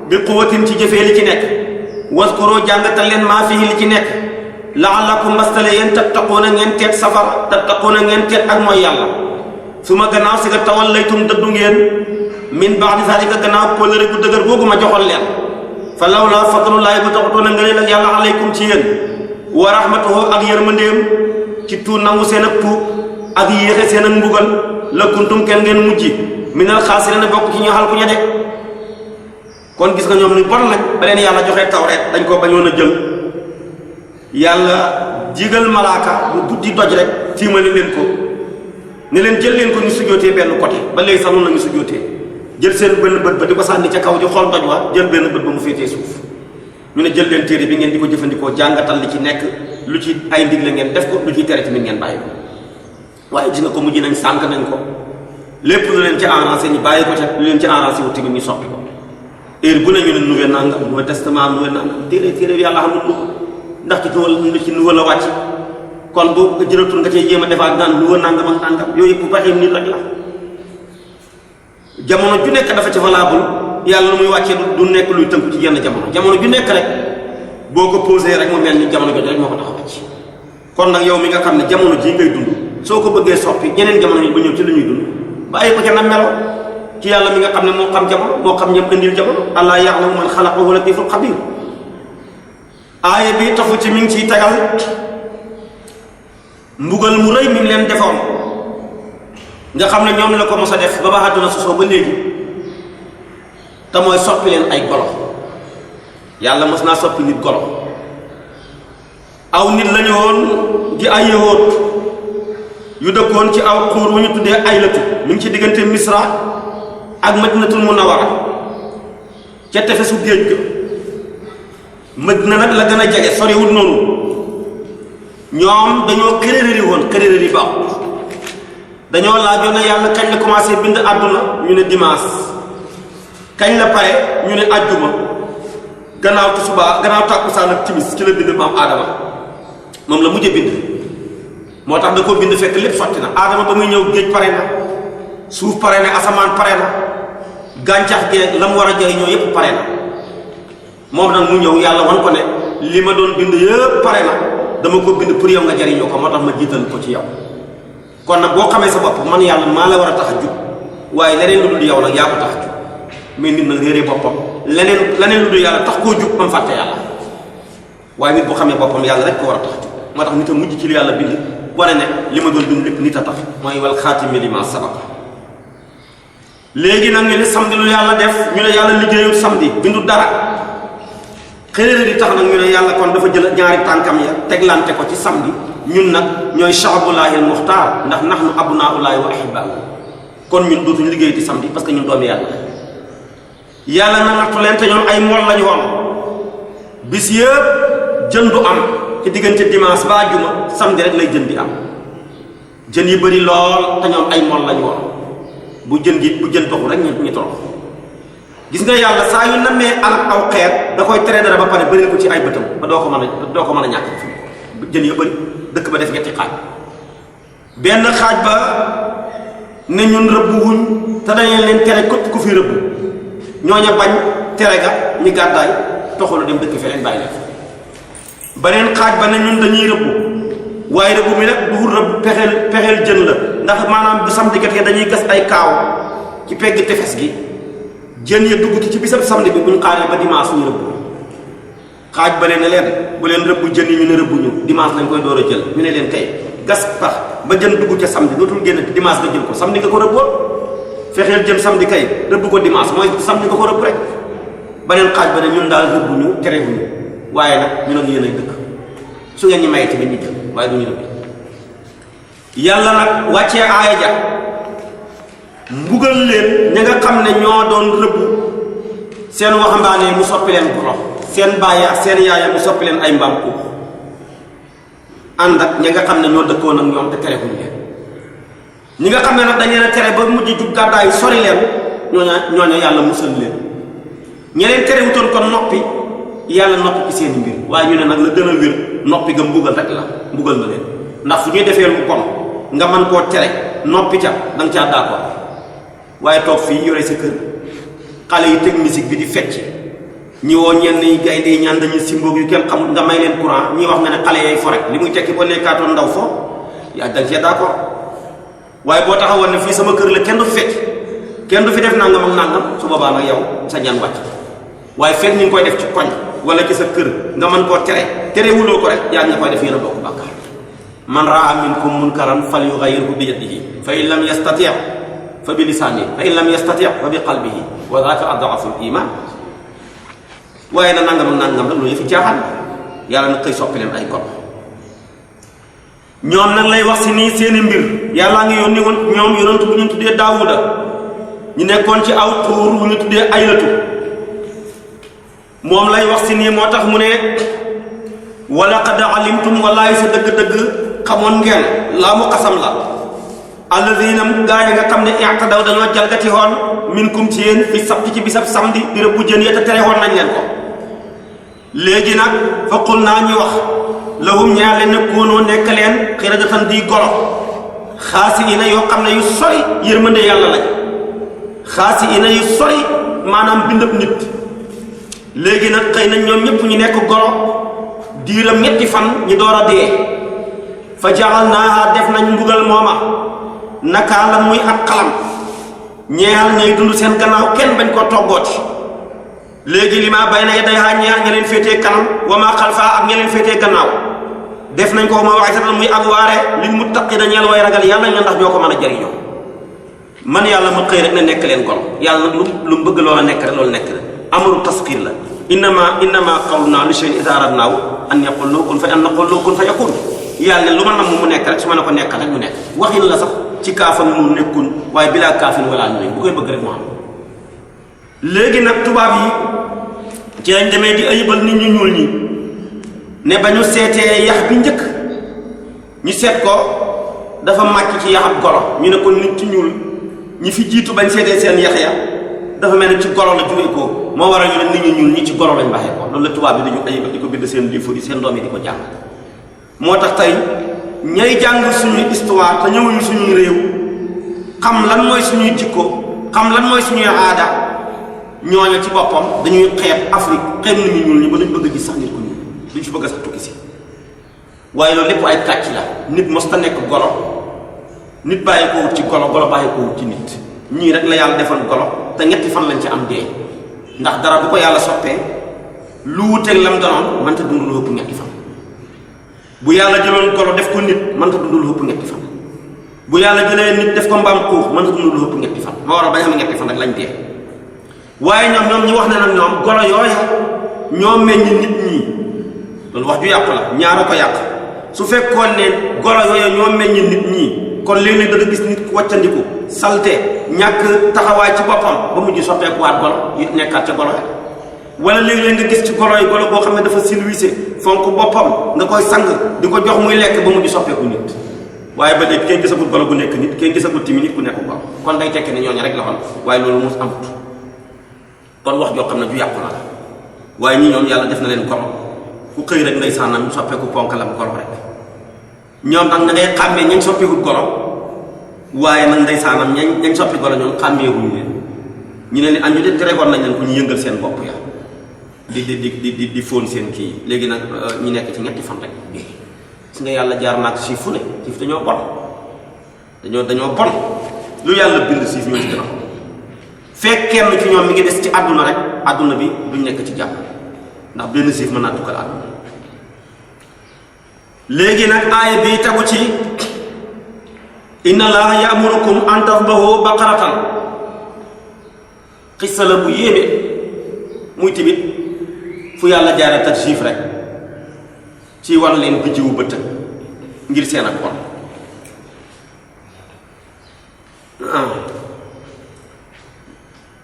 bi quwwatin ci jëfee li ci nekk waskuroo jàngatal leen maa fii li ci nekk la'allakum mastale yéen tattaquuna ngeen teet safara tattaquuna ngeen teet ak mooy yàlla su ma gannaaw si nga tawallaytum dëddu ngeen min ba'di zaalika gannaaw kóllëre gu dëgër googu ma joxoon leen fa lawlaa fadlullaahi bu taxutoon a ngëneel ak yàlla alaykum ci yéen wa rahmatuhu ak yërmandeem ci tuut nangu seen ak tuub ak yéexe seen ak mbugal la kuntum kenn ngeen mujj minal xaasiriina bokk ci ñu xal ku ña de kon gis nga ñoom ni bon nag ba leen yàlla joxee tawreet dañ ko bañoon a jël yàlla jigal malaaka bu guddi doj rek tiimale leen ko ne leen jël leen ko ñu sujjootee benn côté ba léegi sax noonu la ñu sujjootee jël seen benn bët ba di ko sànni ca kaw di xool doj wa jël benn bët ba mu féetee suuf ñu ne jël leen téere bi ngeen di ko jëfandikoo jàngatal li ci nekk lu ci ay ndigle ngeen def ko lu ciy tere tamit ngeen bàyyi ko waaye gis nga ko mujj nañ sànk nañ ko lépp lu leen ci arrangé ñu bàyyi ko ca lu leen ci arrangé wu tamit ñu soppi ko heure bu ne ñu ne nouveau nangam nouveau testament nouveau nangam téere yàlla xamul lu ndax ci nouveau la wàcc kon bu jëlatul nga cay jéem a defaat naan nouveau nangam ak nangam yooyu yëpp bu baxee nit rek la jamono ju nekk dafa ci valable yàlla lu muy wàccee du nekk luy tënku ci yenn jamono ju nekk rek boo ko posé rek mu mel ni jamono jooju rek moo ko tax a wàcc kon nag yow mi nga xam ne jamono jii ngay dund soo ko bëggee soppi ñeneen jamono yi ba ñëw ci lu ñuy dund bàyyi ko ca na melo ci yàlla mi nga xam ne moo xam jamono moo xam ñëpp indil jamono allah ya'lamu man xalaqa wa huwa latiful xabir aaya bi tafu ci mi ngi ciy tegal mbugal mu rëy mi ngi leen defoon nga xam ne ñoom la ko mos a def ba ba àdduna sosoo ba léegi te mooy soppi leen ay golo yàlla mos naa soppi nit golo aw nit lañu woon di ay yahood yu dëkkoon ci aw xuur wu ñu tuddee aylatu mi ngi ci diggante misra ak madinatul munawwara ca tefesu géej ga madina nag la gën a jege soriwul noonu ñoom dañoo këréréri woon këréréri baaxul dañoo laajoon ne yàlla kañ la commencé bind àdduna ñu ne dimanche kañ la pare ñu ne àjjuma gannaaw tisbaar gannaaw tàkkusaan ak timis ci la bind maam aadama moom la mujj bind moo tax da koo bind fekk lépp sotti na aadama ba muy ñëw géej pare na suuf pare na asamaan pare na gàncax gee la mu war a jëriñoo yépp pare na moom nag mu ñëw yàlla wan ko ne li ma doon bind yépp pare na dama ko bind pour yow nga jëriñoo ko moo tax ma jiital ko ci yow kon nag boo xamee sa bopp man yàlla maa la war a tax a jub waaye leneen lu dul yow nag yaa ko tax a jub mais nit nag réeree boppam leneen lu dul yàlla tax koo jub am fàtte yàlla waaye nit boo xamee boppam yàlla rek ko war a tax a jub moo tax nit a mujj ci li yàlla bind wane ne li ma doon bind lépp nit a tax mooy wal xaatimi limaa sabaqa léegi nag ñu ne samedi lu yàlla def ñu ne yàlla liggéeyul samedi bindu dara xëy di tax nag ñu ne yàlla kon dafa jël ñaari tànkam ya teglante ko ci samedi ñun nag ñooy sha'bullahi al-muxtaar ndax nahnu abnaa'ullahi wa ahibba'uhu kon ñun dootuñu liggéey di samedi parce que ñun doomi yàlla na nattu leen te ñoom ay mool lañu woon bis yëpp jën du am ci diggante dimanche ba àjjuma samedi rek lay jën di am jën yi bëri lool te ñoom ay mool lañu woon bu jën doxul rek ñu torox gis nga yàlla saa yu namee alal aw xeet da koy tere dara ba pare bëri ko ci ay bëtam ba doo ko mën a ñàkk jën ya bëri dëkk ba def ñetti xaaj benn xaaj ba ne ñun rëbb wuñ te dañu leen tere képp ku fi rëbb ñooña bañ tere ga ñu gàddaay toxalu dem dëkk feneen bàyyi leen beneen xaaj ba ne ñun dañuy rëbb waaye rëbb mi nag du rëbb pexeel jën la ndax maanaam bu samedi jotee dañuy gas ay kaaw ci pegg tefes gi jën ya dugg ci bisab samedi bi buñ xaaree ba dimanche ñu rëbb xaaj ba ne leen bu leen rëbb jën yi ñu ne rëbbuñu dimanche lañ koy door a jël ñu ne leen kay gas pax ba jën dugg ca samedi dootul génn dimanche nga jël ko samedi nga ko rëbboon fexeel jën samedi kay rëbb ko dimanche mooy samedi nga ko rëbb rek beneen xaaj ba ne ñun daal rëbbuñu terewuñu waaye nag ñu ne yéen ay dëkk su ngeen ñu mayee tamit ñu jël waaye du ñu rëbb yàlla nag wàccee aaya ja mbugal leen ña nga xam ne ñoo doon rëbb seen waxambaane mu soppi leen golo seen bàyyi ak seen yaaya mu soppi leen ay mbaam xuux ànd ak ña nga xam ne ñoo dëkkoon ak ñoom te terewuñ leen ñi nga xam ne nag dañ leen a tere ba mujj jug gàddaay sori leen ñooña yàlla musal leen ñeneen terewutoon kon noppi yàlla noppi ci seen mbir waaye ñu ne nag la gën a wér noppi ga mbugal rek la mbugal na leen ndax fu ñuy defee lu kon nga mën koo tere noppi ca da nga caa d'accord waaye toog fii yore sa kër xale yi teg musique bi di fecc ñi woo ñenn ñi gaynde yi ñaan dañuy simboog yu kenn xamul nga may leen courant ñi wax nga ne xale yay fo rek li muy tekki ba nekkaatoon ndaw fo yaa da nga cee d'accord waaye boo taxawoon ne fii sama kër la kenn du fi fecc kenn du fi def nangam ak nangam su boobaa nag yow sa ñaan wàcc waaye fekk ñu ngi koy def ci koñ wala ci sa kër nga mën koo tere wuloo ko rek yaa nga koy def yéen a bokk bàkkaar man raa minkum munkaran falyughayyirhu bi yadihi fa in lam yastati' fa bi lisaanihi fa in lam yastati' fa bi qalbihi wa dhaaka ad'afu al-iman waaye na nangam ak nangam rek loolu yëfi caaxaan yàlla nag koy soppi leen ay kon ñoom nag lay wax si nii seeni mbir yàllaa ngi yónni woon ñoom yonent bu ñu tuddee Daawuda ñu nekkoon ci aw tuur bu ñu tuddee Aylatu moom lay wax si nii moo tax mu ne wa laqad alimtum wallaahi sa dëgg-dëgg xamoon ngeen laa mu xasam la alladina gaa yi nga xam ne i'tadaw dañoo jalgati woon minkum ci yéen fi sabti ci bisab samedi di rëbb jën ya te tere woon nañ leen ko léegi nag fa qul naa ñu wax lahum ñaar leen ne koonoo nekk leen xiradatan di golo xaasi ina yoo xam ne yu sori yërmande yàlla lañ xaasi ina yu sori maanaam bindab nit léegi nag xëy nañ ñoom ñëpp ñu nekk golo diiram ñetti fan ñu door a dee fa jaxal naa def nañ mbugal mooma nakaa la muy ak xalam ñeexal ñay dund seen gannaaw kenn bañ koo toggooti léegi li maa bay na day xaa ñeexal ña leen féetee kanam wa maa xalfaa ak ña leen féetee gannaaw def nañ ko ma waaye satal muy ak waare lil muttaqina ñeel way ragal yàlla ñu ndax ñoo ko mën a jariñoo man yàlla ma xëy rek ne nekk leen golo yàlla nag lu mu bëgg loola nekk rek loolu nekk rek amru tasqir la innama qawluna li shay'in idha aradnahu an yaqul lahu kun fa yakun yàlla ne lu ma nam mu nekk rek su ma ne ko nekkal rek mu nekk waxin la sax ci kaafam mu nekkun waaye bilaa kaafin wala ñu bu koy bëgg rek mu am léegi nag tubaab yi ci lañ demee di ayibal nit ñu ñuul ñi ne ba ñu seetee yax bi njëkk ñu seet ko dafa màcc ci yaxab golo ñu ne ko nit ci ñuul ñi fi jiitu bañ seetee seen yax ya dafa mel ne ci golo la jógee ko moo waral ñu ne nit ñu ñuul ñi ci golo lañ baxee ko loolu la tubaab bi dañu ayibal di ko bind seen livre yi seen doom yi di ko jàng moo tax tey ñay jàng suñuy histoire te ñëwuñu suñuy réew xam lan mooy suñuy jikko xam lan mooy suñuy aada ñooñu ci boppam dañuy xeeb Afrique xeeb nit ñu ñuul ñi ba luñ bëgg a gis sax nit ko ñuul duñ fi bëgg a sax tukki si waaye loolu lépp ay kàcc la nit mos ta nekk golo nit bàyyi ko wut ci golo golo bàyyi ko wut ci nit ñii rek la yàlla defal golo te ñetti fan lañ ci am dee ndax dara bu ko yàlla soppee lu wuteeg lam danoon mënta dund lu ëpp ñetti fan bu yàlla jëloon golo def ko nit mënta dund lu ëpp ñetti fan bu yàlla jëlee nit def ko mbaam xuux mënta dund lu ëpp ñetti fan moo waral bañ am ñetti fan rek lañ dee waaye ñoom ñu wax ne nag ñoom golo yooya ñoo meññ nit ñi loolu wax ju yàqu la ñaara ko yàq su fekkoon ne golo yooyu ñoo meññ nit ñi kon léeg-léeg da nga gis nit ku wàccandiku salte ñàkk taxawaay ci boppam ba mujj soppeekuwaat golo yi nekkaat ca golo ya wala léeg-léeg nga gis ci golo yi golo boo xam ne dafa silwise fonk boppam nga koy sang di ko jox muy lekk ba mujj soppeeku nit waaye ba léegi kenn gisagul golo gu nekk nit kenn gisagul timi nit ku nekk golo kon day tekki ne ñooñu rek la xoon waaye loolu mus amut kon wax joo xam ne ju yàqu la waaye ñi ñoom yàlla def na leen golo ku xëy rek ngay sànnam soppeeku ponkalam golo rek ñoom nag na ngay xàmmee ñañ soppeeku golo waaye nag nday saanam ñañ soppi golo ñoom xàmmeewuñu leen ñu ne leen añu de teregoon nañ leen ku ñu yëngal seen bopp ya di fóon seen kii léegi nag ñu nekk ci ñetti fan rek gis nga yàlla jaar naag siif fu ne siif dañoo bon dañoo bon lu yàlla bind siif ñoo ci gën a fekk kenn ci ñoom mi ngi des ci àdduna rek àdduna bi duñ nekk ci jàmm ndax benn siif mën naa tukkal àdduna léegi nag aaya bi tegu ci inna allaha ya'murukum an tadhbahu baqaratan xissa la bu yéeme muy tamit fu yàlla jaare tarjif rek ci wan leen bijjiwu bëtt ngir seen ak bon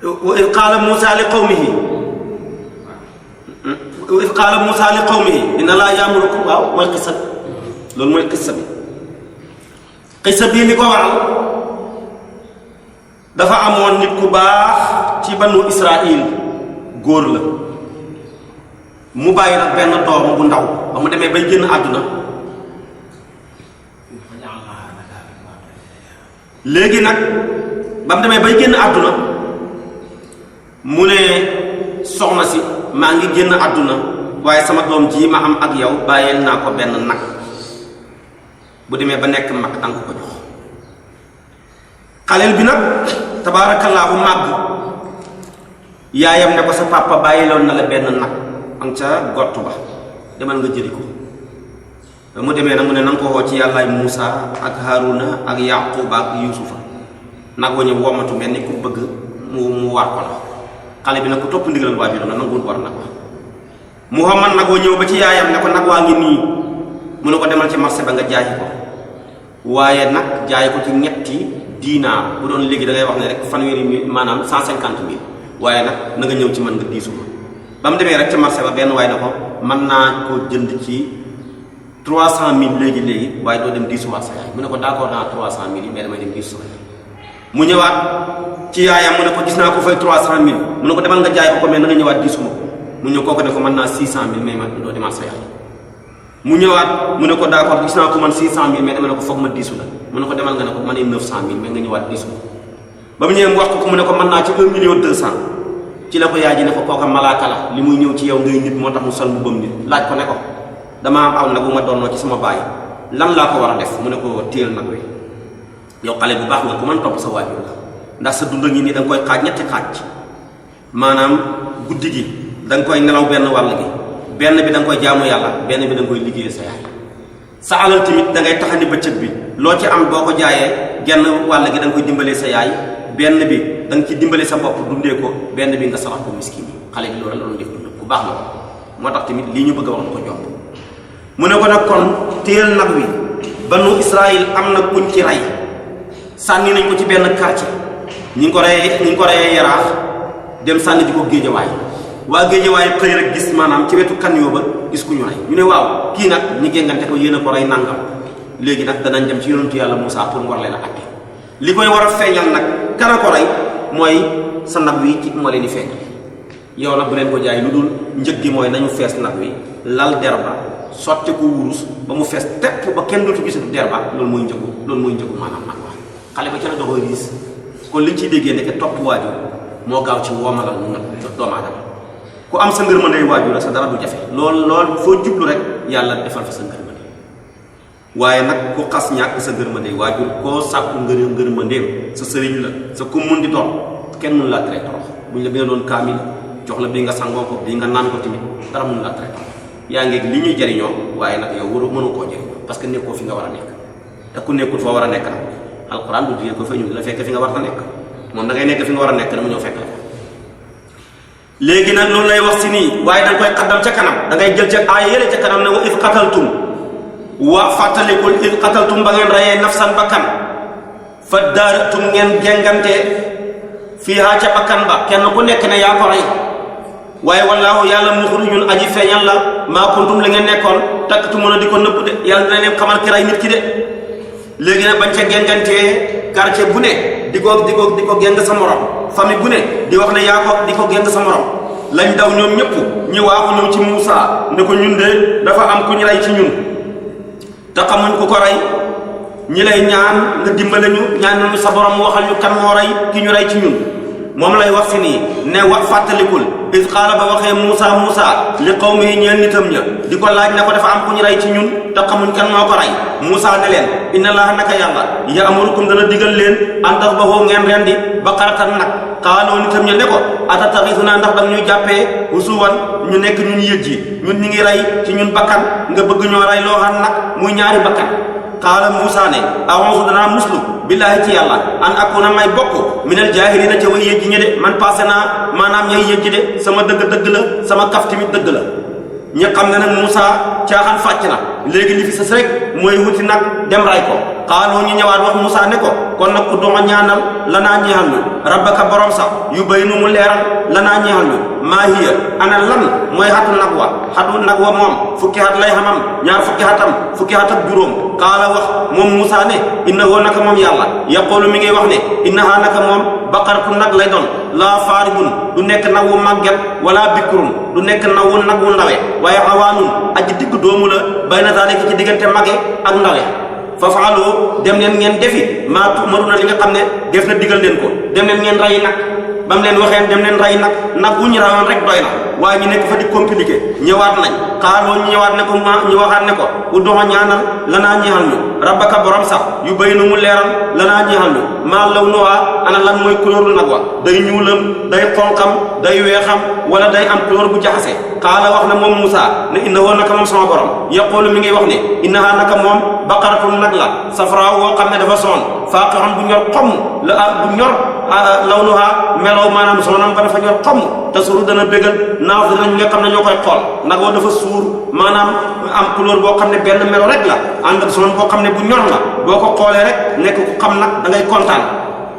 wa id qaala Muusaa li qawmihi wa id qaala Muusaa li qawmihi inna allaha ya'murukum waaw mooy xissa loolu mooy xissa bi xissa bii li ko waral dafa amoon nit ku baax ci banu Israil góor la mu bàyyi nag benn doom bu ndaw ba mu demee bay génn àdduna léegi nag ba mu demee bay génn àdduna mu ne soxna si maa ngi génn àdduna waaye sama doom ji ma am ak yow bàyyeel naa ko benn nag bu demee ba nekk mag danga ko jox xaleel bi nag tabaarakallaahu màgg yaayam ne ko sa papa bàyyiloon na la benn nag am ca gott ba demal nga jëli ko mu demee nag mu ne na nga ko woo ci yàllaay Muusa ak Haaruna ak Yaquba ak Yuusufa nag wa ñëw womatu mel ni ku bëgg mu war ko la xale bi nag ku topp ndigalal waajuram na nanguwul war nag wa Muhammad nag wa ñëw ba ci yaayam ne ko nag waa ngi nii mu ne ko demal ci marché ba nga jaayi ko waaye nag jaay ko ci ñetti diinaar bu doon léegi da ngay wax ne rek fanweeri mille maanaam 150 000 waaye nag na nga ñëw ci man nga diisu ko ba mu demee rek ca marché ba benn waaye na ko mën naa ko jënd ci 300 000 léegi waaye doo dem diisuwaat sa yaay mu ne ko d'accord naa 300 000 yi mais damay dem diisu sa yaay mu ñëwaat ci yaayam mu ne ko gis naa ko fay 300 000 mu ne ko demal nga jaay ko mais na nga ñëwaat diisu ma ko mu ñëw kooku ne ko mën naa 600 000 mais man doo demaat sa yaay mu ñëwaat mu ne ko d'accord gis naa ko man 600 000 mais dama ne ko foog ma diisu la mu ne ko demal nga ne ko man 900 000 mais nga ñëwaat diisu ba mu ñëwee mu wax ko mu ne ko mën naa ci 1 million 200 ci la ko yaay ji ne ko kooka malaaka la li muy ñëw ci yow ngay nit moo tax mu sol mu bëm nit laaj ko ne ko dama am aw nag bu ma doonoo ci sama baay lan laa ko war a def mu ne ko téel nag wi yow xale bu baax nga ku mën topp sa waajur la ndax sa dund ngi nii da nga koy xaaj ñetti xaaj maanaam guddi gi da nga koy nelaw benn wàll gi benn bi da nga koy jaamu yàlla benn bi da nga koy liggéey sa yaay sa alal tamit da ngay taxani bëccëg bi loo ci am boo ko jaayee genn wàll gi da nga koy dimbalee sa yaay benn bi da nga ci dimbale sa bopp dundee ko benn bi nga salax ko miskin yi xale bi loolu la doon def dund ku baax la ko moo tax tamit lii ñu bëgg a wax na ko jomb mu ne ko nag kon téel nag wi banu Israël am na kuñ ci rey sànni nañ ko ci benn quartier ñi ngi ko reyee Yaraax dem sànni di ko Géejawaay waa Géejawaay xëy rek gis maanaam ci wetu kan yoo ba gis ku ñu rey ñu ne waaw kii nag ñi géngante ko yéen a ko rey nangam léegi nag danañ dem ci yonentu yàlla Muusaa pour mu war leen a atte li koy war a feeñal nag kana ko rey mooy sa nag wi ci moo leen di feeñ yow nag bu leen ko jaay lu dul njëg gi mooy nañu fees nag wi lal der ba sotti ko wurus ba mu fees tepp ba kenn dootu gisatu der ba loolu mooy njëgu maanaam nag wax xale ba ca la doxoo riis kon liñ ciy déggee nekk topp waajur moo gaaw ci woomalal mu nag doomu aadama ku am sa ngërmandey waajur sa dara du jafe lool foo jublu rek yàlla defal fa sa ngërmande waaye nag ku xas ñàkk sa ngërmandey waajur koo sàkku ngërmandeem sa sëriñ la sa ku mun di doon kenn mun laa tere torox buñ la bi nga doon kaamil jox la bii nga sangoo ko bii nga naan ko tamit dara mun laa tere torox yaa ngi li ñuy jariñoo waaye nag yow mënu koo jariñoo parce que nekkoo fi nga war a nekk te ku nekkul foo war a nekk nag alquran du digee ko fa ñu la fekk fi nga war a nekk moom da ngay nekk fi nga war a nekk dama ñëw fekk la léegi nag loolu lay wax si nii waaye da nga koy xaddam ca kanam da ngay jël ca aaya yële ca kanam ne wa if qataltum wa fàttalikul id qataltum ba ngeen rayee nafsan bakkan fa daaratum ngeen jengante fiihaa ca bakkan ba kenn ku nekk ne yaa ko rey waaye wallaahu yàlla muxrijun aji feeñal la maa kuntum la ngeen nekkoon taktumuna di ko nëbb de yàlla dina leen xamal ki rey nit ki de léegi nag bañ ca gengantee quartier bu ne di ko geng sa morom famille bu ne di wax ne yaa ko di ko geng sa morom lañ daw ñoom ñëpp ñu waaxu ñëw ci Muusa ne ko ñun de dafa am ku ñu rey ci ñun te xamuñ ku ko rey ñi lay ñaan nga dimbale ñu ñaan nañu sa borom mu waxal ñu kan moo rey ki ñu rey ci ñun moom lay wax si nii ne wax fàttalikul is qaala ba waxee Muusa li qawmihi ñeen nitam ña di ko laaj ne ko dafa am ku ñu rey ci ñun te xamuñ kan moo ko rey Muusa ne leen inna laaha naka yàlla ya'murukum dana digal leen an tasbahu ngeen rendi baqaratan nag xaaloo nitam ña ne ko atataxisuna ndax dang ñuy jàppee husuwan ñu nekk ñun yëg ji ñun ñi ngi rey ci ñun bakkan nga bëgg ñoo rey loo xam nag muy ñaari bakkan qaala Muusa ne a'uuzu danaa muslu billaahi ci yàlla an akuna may bokk minal jaahiliina ca way yëjji ñi de man passé naa maanaam ñay yëjji de sama dëgg la sama kaf tamit dëgg la ñi xam ne nag Muusa caaxaan fàcc na léegi li fi sës rek mooy wuti nag dem ray ko xaaloo ñu ñëwaat wax Muusa ne ko kon nag ud'u ñaanal lanaa ñeexal ñu rabbaka borom sax yu bayinu mu leeral lanaa ñeexal ñu maa hiya ana lan mooy xatu nag wa moom fukki xat lay xamam ñaar fukki xat ak juróom xaala wax moom Muusa ne innahu naka moom yàlla yaqulu mi ngi wax ne innaha naka moom baqaratu nag lay doon laa faaribun du nekk nag wu màgget wala bikrun du nekk nag wu ndawe waaye awaanun aji digg doomu la bayna zaalika ci diggante mage ak ndawe fa faaloo dem leen ngeen defi maa tu'maruna li nga xam ne def na digal leen ko dem leen ngeen rey nag ba mu leen waxee dem leen rey nag wu ñu rawoon rek doy na waaye ñu nekk fa di compliqué ñëwaat nañ xaaloo ñu ñëwaat ne ko ñu waxaat ne ko u doxa ñaanal lanaa ñeexal ñu rabbaka borom sax yu bayinu mu leeral lanaa ñeexal ñu maa law nuwaa ana lan mooy couleur nag wa day ñuulam day xonqam day weexam wala day am couleur bu jaxase xaala wax na moom Muusa ne innahu naka moom sama borom yaqulu mi ngi wax ne innaha naka moom baqaratun nag la safraa woo xam ne dafa soon faaqihun bu ñor xomm bu ñor lawnuha melow maanaam soonam ba dafa ñor xomm te suru dana bégal naaziriina ñi nga xam ne ñoo koy xool nag woo dafa suur maanaam am couleur boo xam ne benn melo rek la ànd ak soon boo xam ne bu ñor la boo ko xoolee rek nekk ku xam nag da ngay kontaan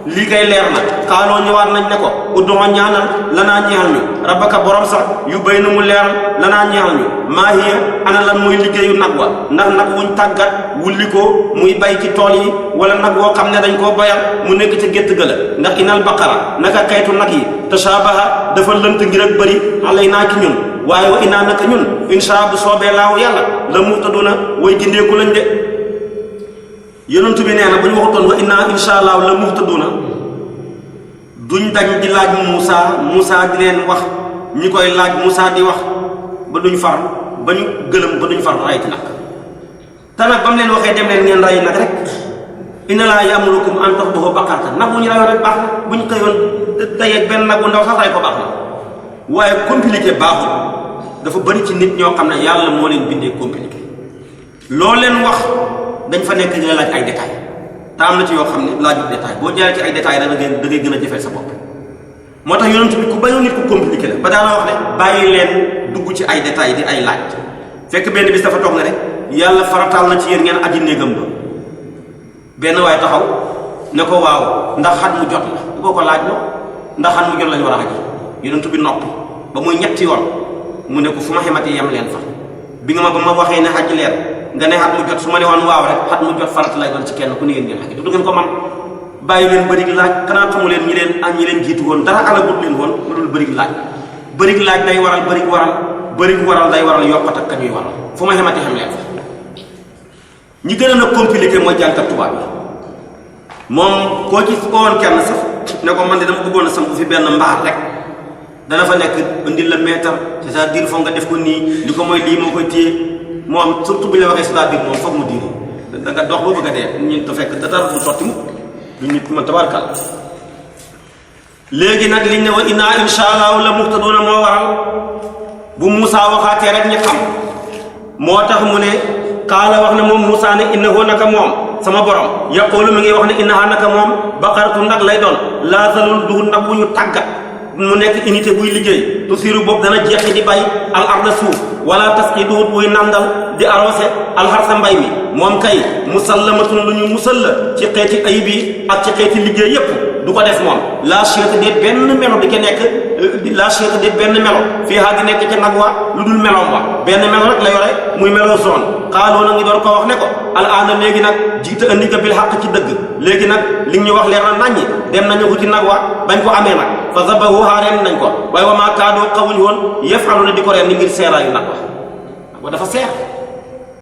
lii kay leer na xaaloo ñëwaat nañ ne ko ud'u ñaanal lanaa ñeexal ñu rabbaka borom sax yu bayna mu leeral lanaa ñeexal ñu maa hiya ana lan mooy liggéeyu nag wa ndax nag wuñ tàggat wulli ko muy bay ci tool yi wala nag woo xam ne dañ koo bayal mu nekk ca gétt ga la ndax inal baqara naka kaytu nag yi tashabaha dafa lënt ngir ak bëri alay naa ki ñun waaye wa inaa naka ñun inshaa bu soobee laahu yàlla la muhtaduna way gindeeku lañ de yonent bi nee na bu ñu waxutoon wa inna insha allah la muhtaduna duñ dañ di laaj Muusa di leen wax ñi koy laaj Muusa di wax ba duñ far ba ñu gëlëm ba duñ far ray ci nag te nag ba mu leen waxee dem leen ngeen ray nag rek inna laa ya'murukum an tadhbahu baqaratan nag bu ñu rayoon rek baax na bu ñu xëyoon dayeeg benn nag bu ndaw sax ray ko baax na waaye compliqué baaxul dafa bëri ci nit ñoo xam ne yàlla moo leen bindee compliqué loo leen wax dañ fa nekk di la laaj ay détails te am na ci yoo xam ne laajut détail boo jaaree ci ay détails da ngay gën a jëfee sa bopp moo tax yonent bi ku bañoon nit ku compliqué la ba daana wax ne bàyyi leen dugg ci ay détails di ay laaj fekk benn bis dafa toog na rek yàlla farataal na ci yéen ngeen aji néegam ba benn waaye taxaw ne ko waaw ndax xat mu jot la bu ko laaj loo ndax xat mu jot lañu war a aji yonent bi noppi ba muy ñetti yoon mu ne ko fu ma xamati yem leen fa bi nga ma ba ma waxee ne xaj leen nga ne xat mu jot su ma ne woon waaw rek xat mu jot farat lay doon ci kenn ku ne yéen ngeen xaj du ngeen ko man bàyyi leen bërig laaj kanaa xamu leen ñi leen jiitu woon dara alagut leen woon lu dul bërig laaj day waral bërig waral day waral yokkat ak kañuy waral fu ma xamati xam leen fa ñi gën a na compliqué mooy jànkat tubaab bi moom koo ci owoon kenn sax ne ko man de dama bëggoon a samp fi benn mbaar rek dana fa nekk indil la mètre c'est-à-dire foog nga def ko nii li ko mooy lii moo koy téye moom surtout bu ñu la waxee c'est-à-dire moom foog mu diine da nga dox boo bëgg a dee ñu te fekk dara du sotti mu du nit man tabarkal léegi nag liñ ne wa inna insha allahu la muhtaduna moo waral bu Muusa waxaatee rek ñi xam moo tax mu ne qaala wax ne moom Muusa ne innahu naka moom sama borom yaqulu mi ngi wax ne innaha naka moom baqaratu nag lay doon laa zalul duhu nag bu ñu tàggat mu nekk unité buy liggéey tusiru boobu dana jeexi di bay al arda suuf wala tasqi duut buy nandal di arrosé alxarsa mbay mi moom kay musallamatun lu ñu musal la ci xeeti ayib yi ak ci xeeti liggéey yépp du ko def moom la chete déet benn melo di ke nekk la chete déet benn melo fii haa di nekk ca nag wa lu dul meloom wa benn melo rek la yore muy melo zone xaaloo na ngi door ko wax ne ko al aana léegi nag jiita andi nga bil xaq ci dëgg léegi nag li ñu wax leer na naññi dem nañu ko ci nag wa bañ ko amee nag fa zabahuha reen nañ ko waaye wa maa kaadoo xawuñ woon yafalu na di ko reen ni ngir seeraayu nag wa dafa seer